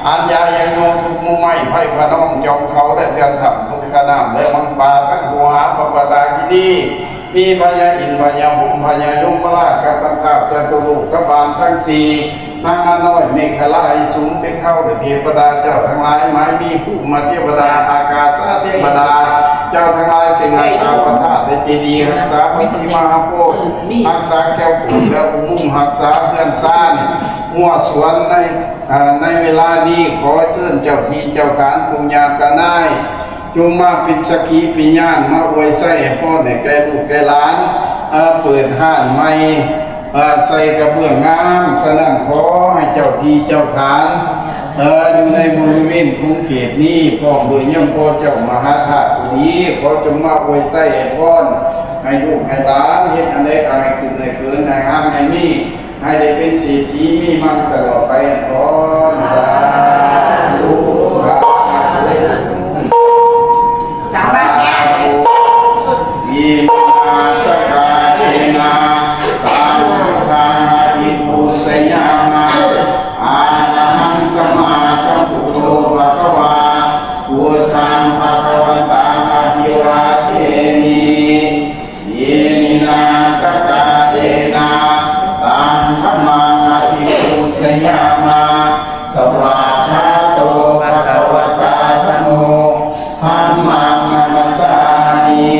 ອັນຍາຍັງໂຍ ທຸກໝູ່ໄມ້ໄພພະນ້ອງ ຈອມເຂົາ ແລະ ເຮືອນຖ້ຳ ທົ່ງກະນ້ຳ ແລະ ວັງປ່າ ທັງພູຜາ ປະປະຕາກິລີ ມີພະຍາອິນ ພະຍາພົມ ພະຍາຍົມມະລາດ ກັບທັງທ້າວຈະຕຸໂລກກະບານທັງສີ່ ນາງອານ້ອຍ ເມຂະລາ ໃຫ້ສູງເປັນເທົ້າ ແລະ ເທວະດາເຈົ້າທັງຫຼາຍ ໝາຍມີພູມມະເທວະດາ ອາກາສະເທວະດາ ເຈົ້າທັງຫຼາຍ ເຊິ່ງຮັກສາພະທາດ ແລະ ເຈດີ ຮັກສາພະສີມະຫາໂພດ ຮັກສາແກ້ວໂພດ ແລະ ອຸໂມງ ຮັກສາເຮືອນຊານ ຮົ້ວສວນໃນ ອ່າ ໃນເວລານີ້ ຂໍເຊີນເຈົ້າທີ່ເຈົ້າທານ ປູ່ຍ່າຕານາຍ ຈົ່ງມາເປັນສັກຂີພະຍານ ມາອວຍໄຊໃຫ້ພອນໃຫ້ແກ່ລູກແກ່ຫຼານ ເອີ ເປີດຮ້ານໃໝ່ ເອີ ໃສ່ກະເບື້ອງງາມ. ສະນັ້ນ ຂໍໃຫ້ເຈົ້າທີ່ເຈົ້າທານ ເອີ ຢູ່ໃນບໍລິເວນຂົງເຂດນີ້ ພ້ອມດ້ວຍຍາມພໍ່ເຈົ້າມະຫາທາດກໍດີ ຂໍຈົ່ງມາອວຍໄຊໃຫ້ພອນ ໃຫ້ລູກໃຫ້ຫຼານ ເຮັດອັນໃດກໍໃຫ້ຂຶ້ນໃຫ້ເກີນ ໃຫ້ຮັ່ງໃຫ້ມີ ໃຫ້ໄດ້ເປັນເສດຖີມີມັງຕະຫຼອດໄປ ອວຍພອນ. ສາທຸ ສາທຸ ສາທຸ ອິມິນາ ສະກາເດນະ ຕັງ ທຳມັງ ອະພິປູຊະຍາມະ ອະລະຫັງ ສຳມາສຳພຸດໂທ ພະຄະວາ ພຸດທັງ ພະຄະວັນຕັງ ອະພິວາເທມິ ອິມິນາ ສະກາເດນະ ຕັງ ທຳມັງ ອະພິປູຊະຍາມະ ສະຫວາກຂາໂຕ ພະຄະວະຕາ ທຳໂມ ທຳມັງ ນະມັດສາມິ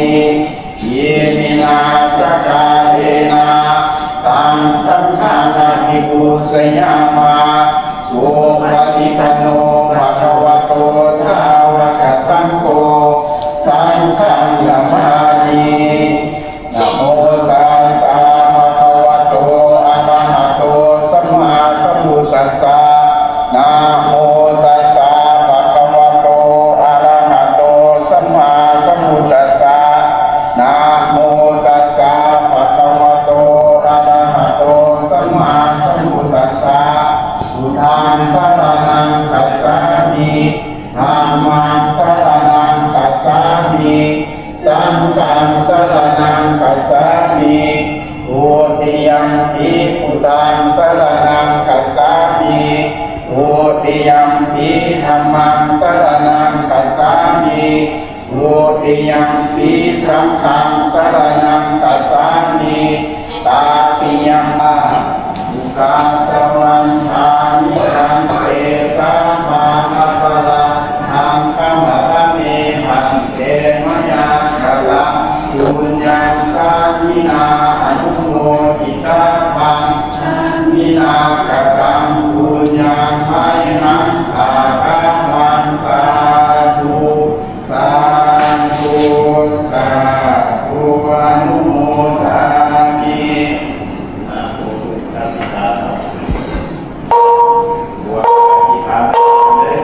ອິມິນາ ສະກາເດນະ ຕັງ ສັງຄັງ ອະພິປູຊະຍາມະ ສຸປະຕິປັນໂນ ພະຄະວະໂຕ ສາວະກະສັງໂຄ ສັງຄັງ ນະມາມິ ນະໂມຕັດສະ ພະຄະວະໂຕ ອະລະຫະໂຕ ສຳມາສຳພຸດທັດສະ ນະໂມຕັດສະ ພະຄະວະໂຕ ອະລະຫະໂຕ ສຳມາສຳພຸດທັດສະ ນະໂມຕັດສະ ພະຄະວະໂຕ ອະລະຫະໂຕ ສຳມາສຳພຸດທັດສະ ພຸດທັງ ສະລະນັງ ຄັດສາມິ ທຳມັງ ສະລະນັງ ຄັດສາມິ ສັງຄັງ ສະລະນັງ ຄັດສາມິ ທຸຕິຍັມປິ ພຸດທັງ ສະລະນັງ ຄັດສາມິ ທຸຕິຍັມປິ ທຳມັງ ສະລະນັງ ຄັດສາມິ ທຸຕິຍັມປິ ສັງຄັງ ສະລະນັງ ຄັດສາມິ ຕະຕິຍັມ ໂອກາສະວັນທາມິ ພັນເຕ ສາພາອະປະລາທັງ ຂະມະທະເມ ພັນເຕ ມະຍາກະລັງ ປຸນຍັງ ສາມິນາ ອະນຸໂມທິສາພັງ ສາມິນາ ກະຕັງ ປຸນຍັງ ມະຍະຫັ້ງ ພະຄະວັງ ສາທຸ ສາທຸ ສາທຸ ອະນຸໂມທາມິ ອະໂສ ອະທິຖານ ບວດອະທິຖານເລີຍ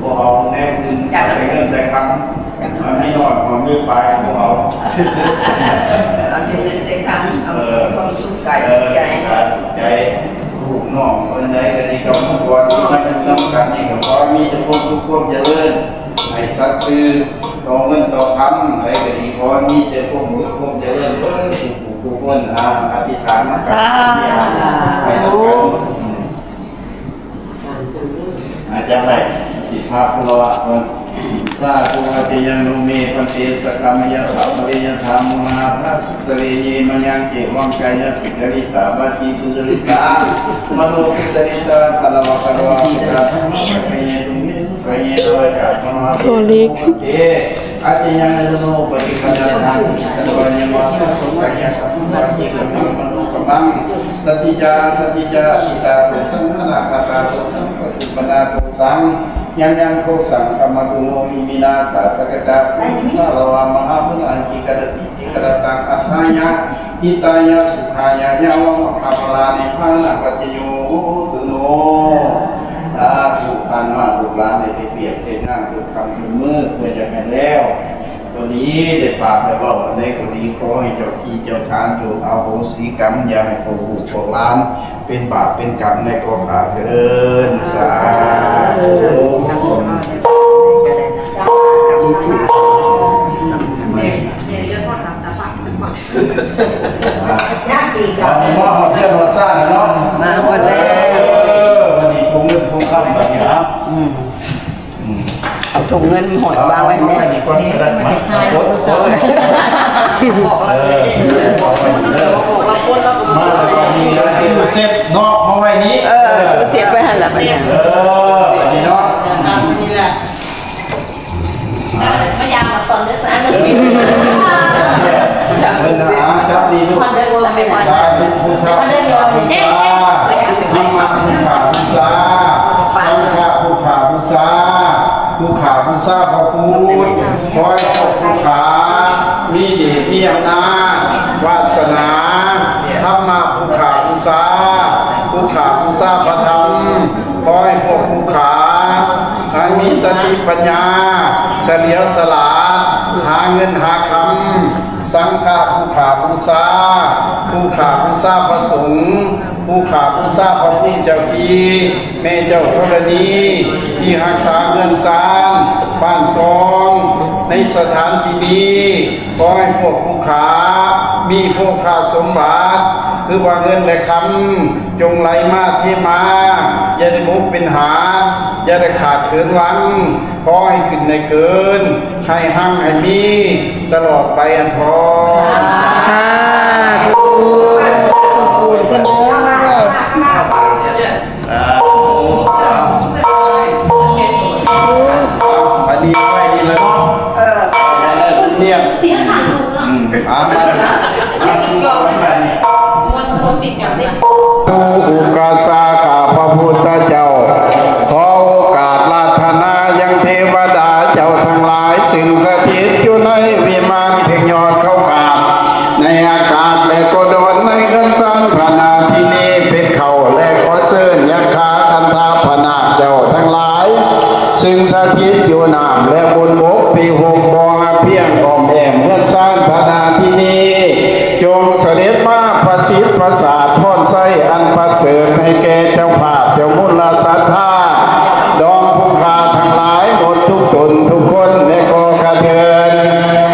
ບໍ່ເອົາແນວອື່ນ ຈັກ ແຕ່ເງິນແຕ່ຄຳ ຈັກ ມັນມີນ້ອຍ ມັນມີປາຍ ບໍ່ເອົາ ເອົາແຕ່ເງິນແຕ່ຄຳ ເອົາ ເອີ ຄວາມສຸກກາຍ ເອີ ສຸກໃຈ ສຸກໃຈ ລູກນ້ອງຄົນໃດກໍດີ ກໍມາບວດ ມາຢູ່ນຳກັນນີ້ ກໍຂໍໃຫ້ມີແຕ່ຄວາມສຸກ ຄວາມຈະເລີນ ໃຫ້ສັດຊື່ຕໍ່ເງິນຕໍ່ຄຳ ໃດກໍດີ ຂໍໃຫ້ມີແຕ່ຄວາມສຸກຄວາມຈະເລີນເບິດທຸກຜູ້ທຸກຄົນ ອາ ອະທິຖານນຳກັນ ສາທຸ ໃຫ້ນຳກັນ ອາຈານໄດ້ສິບຫ້າ ຄາລະວະກ່ອນ ສາທຸ ອາຈະຍັງໂນເມ ພັນເຕ ສັກກາມະຍະຖາ ປະລິຍະຖາ ໂມຫະນາທະ ສະເລເຍ ມະຍັງ ເອວັງ ກາຍະ ສຸຈະລິຕາ ວາຈີ ສຸຈະລິຕາ ມະໂນ ສຸຈະລິຕາ ຄາລະວະ ຄາລະວະ ໂອເລັກ ອາຈະຍັງ ອະໂນ ປະຕິກຳຍະທາ ສະໂລວະຍະມະ ສະໂສ ກາຍະ ກຳມັງ ວາຈີ ກຳມັງ ມະໂນ ກຳມັງ ສະຕິຈາ ສະຕິຈາ ອະທິຕາ ໂທ ສັງ ອະນາຄາຕາ ໂທ ສັງ ປະຕິປະນາ ໂທ ສັງ ຍັງຍັງ ໂທ ສັງ ຄະມະຕຸໂນ ອິມິນາ ສາສະກະຈາ ໂພ ຄາລະວະ ມະຫາ ພະລາ ອັງກິກະດະຕິ ຕິກະດະຕັງ ອັດຖາຍະ ຫິຕາຍະ ສຸຂາຍະ ຍາວະມະຄະພະລາ ນິບພານະປັດຈະໂຍ ໂຫຕຸໂນ ສາທຸ ທ່ານມາ ລູກຫຼານໄດ້ເຮັດວຽກເຮັດງານ ທຸກຄ່ຳທຸກມື້ ເພື່ອຢາກໃຫ້ແລ້ວ ກໍດີ ໄດ້ປາກໄດ້ເວົ້າອັນໃດກໍດີ ຂໍໃຫ້ເຈົ້າທີ່ເຈົ້າທານຈົ່ງອະໂຫສິກຳ ຢ່າໃຫ້ພວກລູກພວກຫຼານເປັນບາບເປັນກຳໃນກໍຂ້າເທີ້ນ ສາທຸ. ອັນນີ້ມາຮອດເຮືອນຮອດຊານແລ້ວເນາະ ມາຮອດແລ້ວ ເອີ ບັດນີ້ຄົງເງິນຄົງຄຳບັດນີ້ເນາະ ອືມ ອືມ ເອົາຖົງເງິນມາຫ້ອຍວາງໄວ້ແນ່ ເອົາໄວ້ນີ້ກ່ອນກໍໄດ້ ມາກົດ ເອີ ເອົາໄວ້ນີ້ເດີ ມາແລ້ວກໍມີເຊຟເນາະ ມາໄວ້ນີ້ ເອີ ເຊຟໄວ້ຫັ້ນລະບັດນີ້ ເອີ ບັດນີ້ເນາະ ນີ້ແຫຼະ ມາຢາມມາຕອນເດີ ເພິ່ນນະ ຈັບດີລູກ ສາທຸ ພຸດທະບູຊາ ທຳມະບູຊາ ສັງຄະບູຊາ ບູຊາ ຜູ້ຂ້າບູຊາພະພຸດ ຂໍໃຫ້ພວກຜູ້ຂ້າມີເດດມີອຳນາດວາດສະໜາ ທຳມະຜູ້ຂ້າບູຊາ ຜູ້ຂ້າບູຊາພະທຳ ຂໍໃຫ້ພວກຜູ້ຂ້າໃຫ້ມີສະຕິປັນຍາ ສະຫຼຽວສະຫຼາດ ຫາເງິນຫາຄຳ ສັງຄະຜູ້ຂ້າບູຊາ ຜູ້ຂ້າບູຊາພະສົງ ຜູ້ຂ້າບູຊາພະພູມເຈົ້າທີ່ ແມ່ເຈົ້າທໍລະນີ ທີ່ຮັກສາເຮືອນຊານບ້ານຊ່ອງ ໃນສະຖານທີ່ນີ້ ຂໍໃຫ້ພວກຜູ້ຂ້າມີໂພຄາສົມບັດ ຄືວ່າເງິນ ແລະ ຄຳ ຈົ່ງໄຫຼມາເທມາ ຢ່າໄດ້ບົກເປັນຫາດ ຢ່າໄດ້ຂາດເຂີນວັງ ຂໍໃຫ້ຂຶ້ນໃຫ້ເກີນ ໃຫ້ຮັ່ງໃຫ້ມີຕະຫຼອດໄປອັນທອນ. ສາທຸ ຂອບຄຸນເດີ ອັນນີ້ໄວ້ນີ້ລະເນາະ ເອີ ແລ້ວນຽບ ອືມ ມາ ມາ ມາ ມາ ມາ ອຸກາສາຂ້າພະພຸດທະເຈົ້າ ຂໍໂອກາດລາທະນາຍັງເທວະດາເຈົ້າທັງຫຼາຍ ຊຶ່ງສະຖິດຢູ່ໃນວິມານເທິງຍອດເຂົາກາບ ໃນອາກາດ ແລະ ກໍດອນໃນເຮືອນຊານພະນາທິນີເປັນເຂົ້າ ແລະ ຂໍເຊີນຍັກຄາຄັນທາພະນາດເຈົ້າທັງຫຼາຍ ຊຶ່ງສະຖິດຢູ່ນ້ຳ ແລະ ບົນບົກ ປີຫົກບໍ່ຮັກພຽງອ້ອມແອ້ມເຮືອນຊານພະນາທິນີ ຈົ່ງສະເດັດມາປະສິດປະສາດພອນໄຊອັນປະເສີດໃຫ້ແກ່ເຈົ້າພາບເຈົ້າມຸນລະສັດທາ ດອງຜູ້ຂ້າທັງຫຼາຍໝົດທຸກຕົນທຸກຄົນ ແລະ ກໍຂ້າເທີ້ນ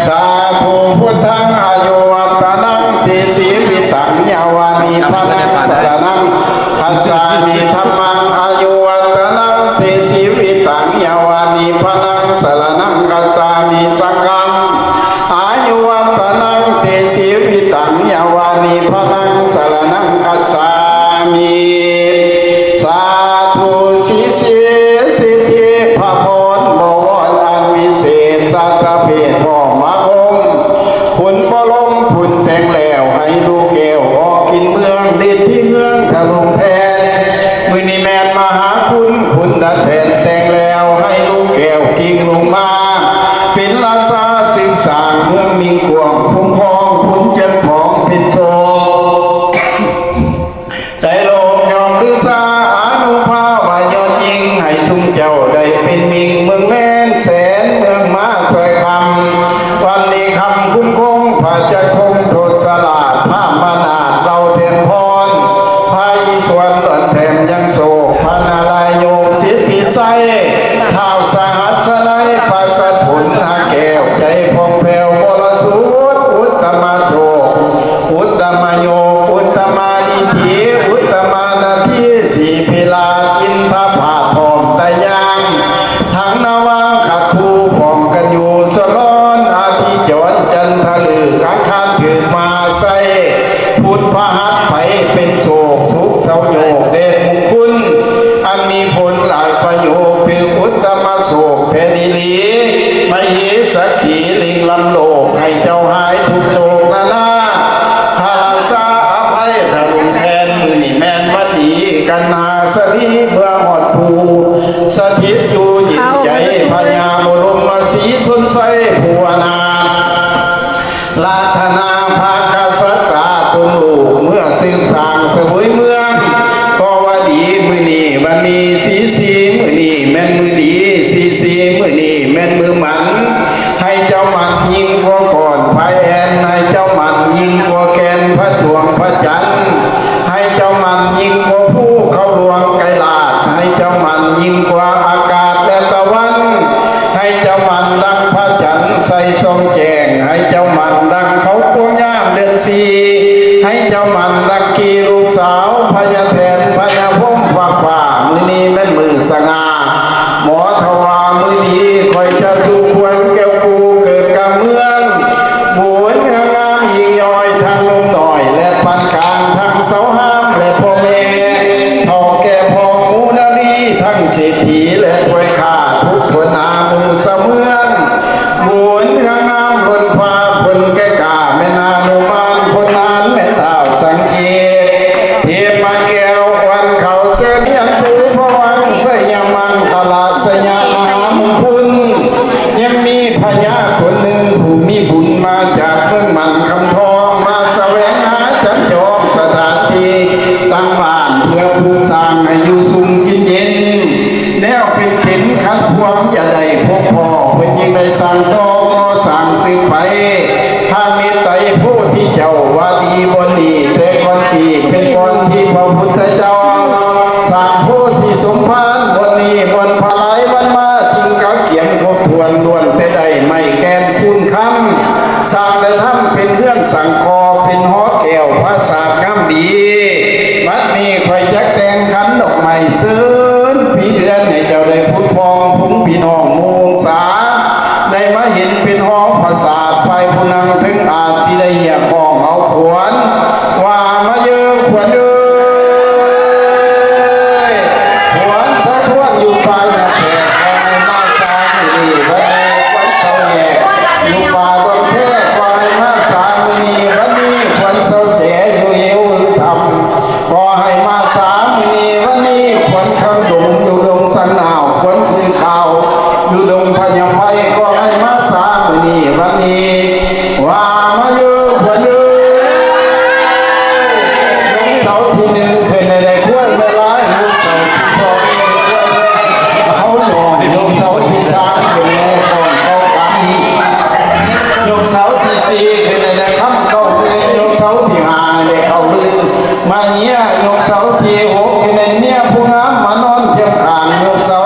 ສາທຸ ພຸດທັງ ອາຍຸວັດຕະນັງ ຕິຊີວິຕັງ ຍາວານິບພະນັງ ສະລະນັງ ຄັດສາມິ ທຳມັງ ອາຍຸວັດຕະນັງ ຕິຊີວິຕັງ ຍາວານິບພະນັງ ສະລະນັງ ຄັດສາມິ ສັງຄັງ ອາຍຸວັດຕະນັງ ຕິຊີວິຕັງ ຍາວານິບພະນັງ ສະລະນັງ ຄັດສາມິ ສາທຸ ສິດສິ ສິດທິພະພອນ ບໍວອນອັນວິເສດ ສັດຕະເພດພ້ອມມາຄົມ ບຸນບໍລົມບຸນແຕ່ງແລ້ວ ໃຫ້ລູກແກ້ວອອກກິນເມືອງ ລິດທິເຮືອງທະລົງແທນ ມື້ນີ້ແມ່ນມະຫາຄຸນ ຄຸນດັດແຜນແຕ່ງແລ້ວ ໃຫ້ລູກແກ້ວກິ້ງລົງມາ ເປັນລາຊາສືບສ້າງເມືອງມິງກວາງ ຄຸ້ມຄອງຄຸນຈັນທອງເປັນໂຊກ ໃນໂລກຍອມລືຊາອານຸພາວະຍອດຍິ່ງ ໃຫ້ຊຸມເຈົ້າໄດ້ເປັນມິ່ງເມືອງແມ່ນແສນເມືອງມາຊ່ອຍຄຳ ວັນນີ້ຄຳຄຸນຄົງພະຈັກທົງທົດສະລາດ ພາມມະນາດເຫຼົ່າແທນພອນ ພາອີສວນຫຼວນແຖມຍັງໂຊກ ພະນາລາຍົກສິດທິໄຊ ທ້າວສະຫັດສະໄນ ປະສັດຜົນຫາແກ້ວໃຈຜ່ອງແຜ້ວບໍລິສຸດ ອຸດຕະມະໂຊກ ອຸດຕະມະໂຍກ ອຸດຕະມານິທິ ອຸດຕະມານາທີ ສີພິລາດ ອິນທະພາດ ພ້ອມຕາຍາງ ທັງນະວັງຄັດຄູ່ພ້ອມກັນຢູ່ ສະຫຼອນອາທິຈອນ ຈັນທະລຶກອັງຄານຖືກມາໃສ່ ພຸດພະຫັດໄປເປັນໂສກ ສຸກເສົ້າໂຍກ ແດດມຸງຄຸນ ອັນມີຜົນຫຼາຍປະໂຫຍກ ຖືກອຸດຕະມະໂຊກແທ້ດີຫຼີ ມະເຫສັກຂີລິງລຳໂລກ ໃຫ້ເຈົ້າຫາຍທຸກໂສກນານາ ພະລາຊາອະໄພທະລຸງແທນ ມື້ນີ້ແມ່ນວັນດີກັນນາສະລີ ເມື່ອຮອດພູສະຖິດຢູ່ເຢັນໃຈ ພະຍາບໍລົມມະສີຊົນໄຊພູອະນາດ ລາທະນາພະກະສັດຕາຕົນລູກ ເມື່ອສືບສ້າງສະເຫວີຍເມືອງ ກໍວ່າດີມື້ນີ້ວັນນີ້ ສີສີມື້ນີ້ແມ່ນມື້ດີ ສີສີມື້ນີ້ແມ່ນມື້ໝັ້ນ ໃຫ້ເຈົ້າໝັ້ນຍ ຍິ່ງກວ່າອາກາດແລະຕາວັນ, ໃຫ້ເຈົ້າໝັ້ນດັ່ງພະຈັນໃສສ່ອງແຈ້ງ, ໃຫ້ເຈົ້າໝັ້ນດັ່ງເຂົາພວງຍາມເດືອນສີ່, ໃຫ້ເຈົ້າໝັ້ນດັ່ງຄີລູກສາວພະຍາແຖນພະຍາພົມຟາກຟ້າ. ມື້ນີ້ແມ່ນມື້ສະຫງ່າ ໝໍທະວ່າມື້ດີ ຂ້ອຍຈະສູ່ຄວນແກ້ວກູເກີດກາງເມືອງ, ບຸນເຮືອງາມຍິ່ງຍ່ອຍທັງໜຸ່ມນ້ອຍ ແລະປານກາງ ທັງສາວງາມ ແລະພໍ່ແມ່ເຖົ້າແກ່ພໍ່ໝູນາລີ ທັງເສດຖີ ແລະທວຍຂ້າທຸກຄົນອານຸສະເມືອງ, ບຸນເຮືອງາມລົ້ນຟ້າ ຄົນແກ່ກ້າແມ່ນອານຸມານ ຄົນນານແມ່ນທ້າວສັງເກດ ເທບມາແກ້ວ ວັນເຂົາເຊີນຍັງພູພະວັງ ໄຊຍະມັງຄະລະ ໄຊຍະມະຫາມຸງຄຸນ. ຍັງມີພະຍາຄົນໜຶ່ງຜູ້ມີບຸນມາຈາກເມືອງໝັ້ນຄຳທອງ ມາສະແຫວງຫາຈັບຈອງສະຖານທີ່ຕັ້ງບ້ານ ເພື່ອປູກສ້າງໃຫ້ຢູ່ຊຸ່ມກິນເຢັນ ແນວເປັນເຂັນຂັດຂວາງຢ່າໄດ້ພົບພໍ້ ເພິ່ນຈຶ່ງໄດ້ສ້າງຕໍ່ກໍ່ສ້າງສືບໄປ. ພະເມດໄຕໂພທິເຈົ້າວ່າດີບ່ອນນີ້ ແຕ່ກ່ອນກີ້ເປັນບ່ອນທີ່ພະພຸດທະເຈົ້າສ້າງໂພທິສົມພານ ບ່ອນນີ້ບ່ອນພະຫຼາຍວັນມາຈຶ່ງກະກຽມຄົບຖ້ວນ ລ້ວນແຕ່ໄດ້ໄມ້ແກ່ນຄູນຄຳ ສ້າງແລະທຳເປັນເຮືອນສັງເຄາະ ເປັນຫໍແກ້ວປາສາດງາມດີ. ບັດນີ້ຂ້ອຍຈັກແຕ່ງຂັນດອກໄມ້ເຊີນປີເດືອນ ໃຫ້ເຈົ້າໄດ້ຜຸດຜ່ອງ ຝູງພີ່ນ້ອງໝູ່ວົງສາ ໄດ້ມາເຫັນເປັນຫໍປາສາດ ຝ່າຍຜູ້ນັ່ງເທິງອາດຊິໄດ້ຮຽກຮ້ອງເອົາຂວັນ ວ່າມາເຢີຂວັນເອີຍ ຂວັນສະທ້ວນຢູ່ປ່າຫຍ້າແພກ ຂໍໃຫ້ມາສາມື້ນີ້ວັນນີ້ ຂວັນເສົາແຫກຢູ່ປ່າດອນແຄ ຂໍໃຫ້ມາສາມື້ນີ້ວັນນີ້ ຂວັນເສົາແຈຢູ່ເຫວຫຼືທຳ ຂໍໃຫ້ມາສາມື້ນີ້ວັນນີ້ ຂວັນຄຳດົງຢູ່ດົງສັນໜາວ ຂວັນຄືຂາວຢູ່ດົງພະຍາໄຟ ຂໍໃຫ້ມາສາມື້ນີ້ວັນນີ້ ວ່າມາເຢີຂວັນເອີຍ ຍົກເສົາທີໜຶ່ງຂຶ້ນໃຫ້ໄດ້ຄວາຍແມ່ລາຍ ຍົກເສົາທີສອງໃຫ້ໄດ້ຄວາຍແມ່ເຂົາດອງ ຍົກເສົາທີສາມຂຶ້ນໃຫ້ໄດ້ຄອງເຂົາກຳ ຍົກເສົາທີສີ່ຂຶ້ນໃຫ້ໄດ້ຄຳເກົ້າໝື່ນ ຍົກເສົາທີຫ້າໃຫ້ໄດ້ເຂົ້າລື່ນມາເຮຍ ຍົກເສົາທີຫົກຂຶ້ນໃຫ້ເມຍຜູ້ງາມມານອນຄຽງຂ້າງ ຍົກເສົາ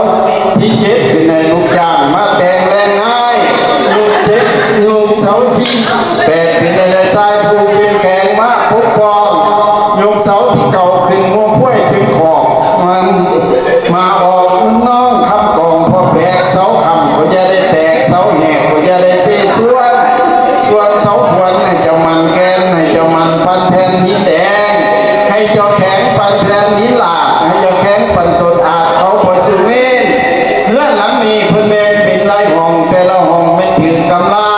ທີເຈັດຂຶ້ນໃຫ້ລູກຈ້າງມາແຕ່ງແລງງາຍ ຍົກເຈັດ ຍົກເສົາທີ ແປດ ຂຶ້ນໃຫ້ໄດ້ຊາຍຜູ້ເຂັ້ມແຂງມາປົກປ້ອງ ຍົກເສົາທີເກົ້າຂຶ້ນງົວຄວາຍເຕັມຄອກ ມາ ມາອອກເງິນນ້ອງຄຳກອງ ພໍແປກເສົາຄ້ຳກໍຢ່າໄດ້ແຕກ ເສົາແຫກກໍຢ່າໄດ້ເຊຊວນ ສ່ວນເສົາຂວັນໃຫ້ເຈົ້າໝັ້ນແກ່ນ ໃຫ້ເຈົ້າໝັ້ນປານແຜ່ນຫີນແດງ ໃຫ້ເຈົ້າແຂງປານແຜ່ນຫີນລາດ ໃຫ້ເຈົ້າແຂງປານຕົ້ນອາດ ເຂົາບໍ່ສຸເວນ ເຮືອນຫຼັງນີ້ເພິ່ນແບ່ງເປັນຫຼາຍຫ້ອງ ແຕ່ລະຫ້ອງແມ່ນຖືກຕຳລາ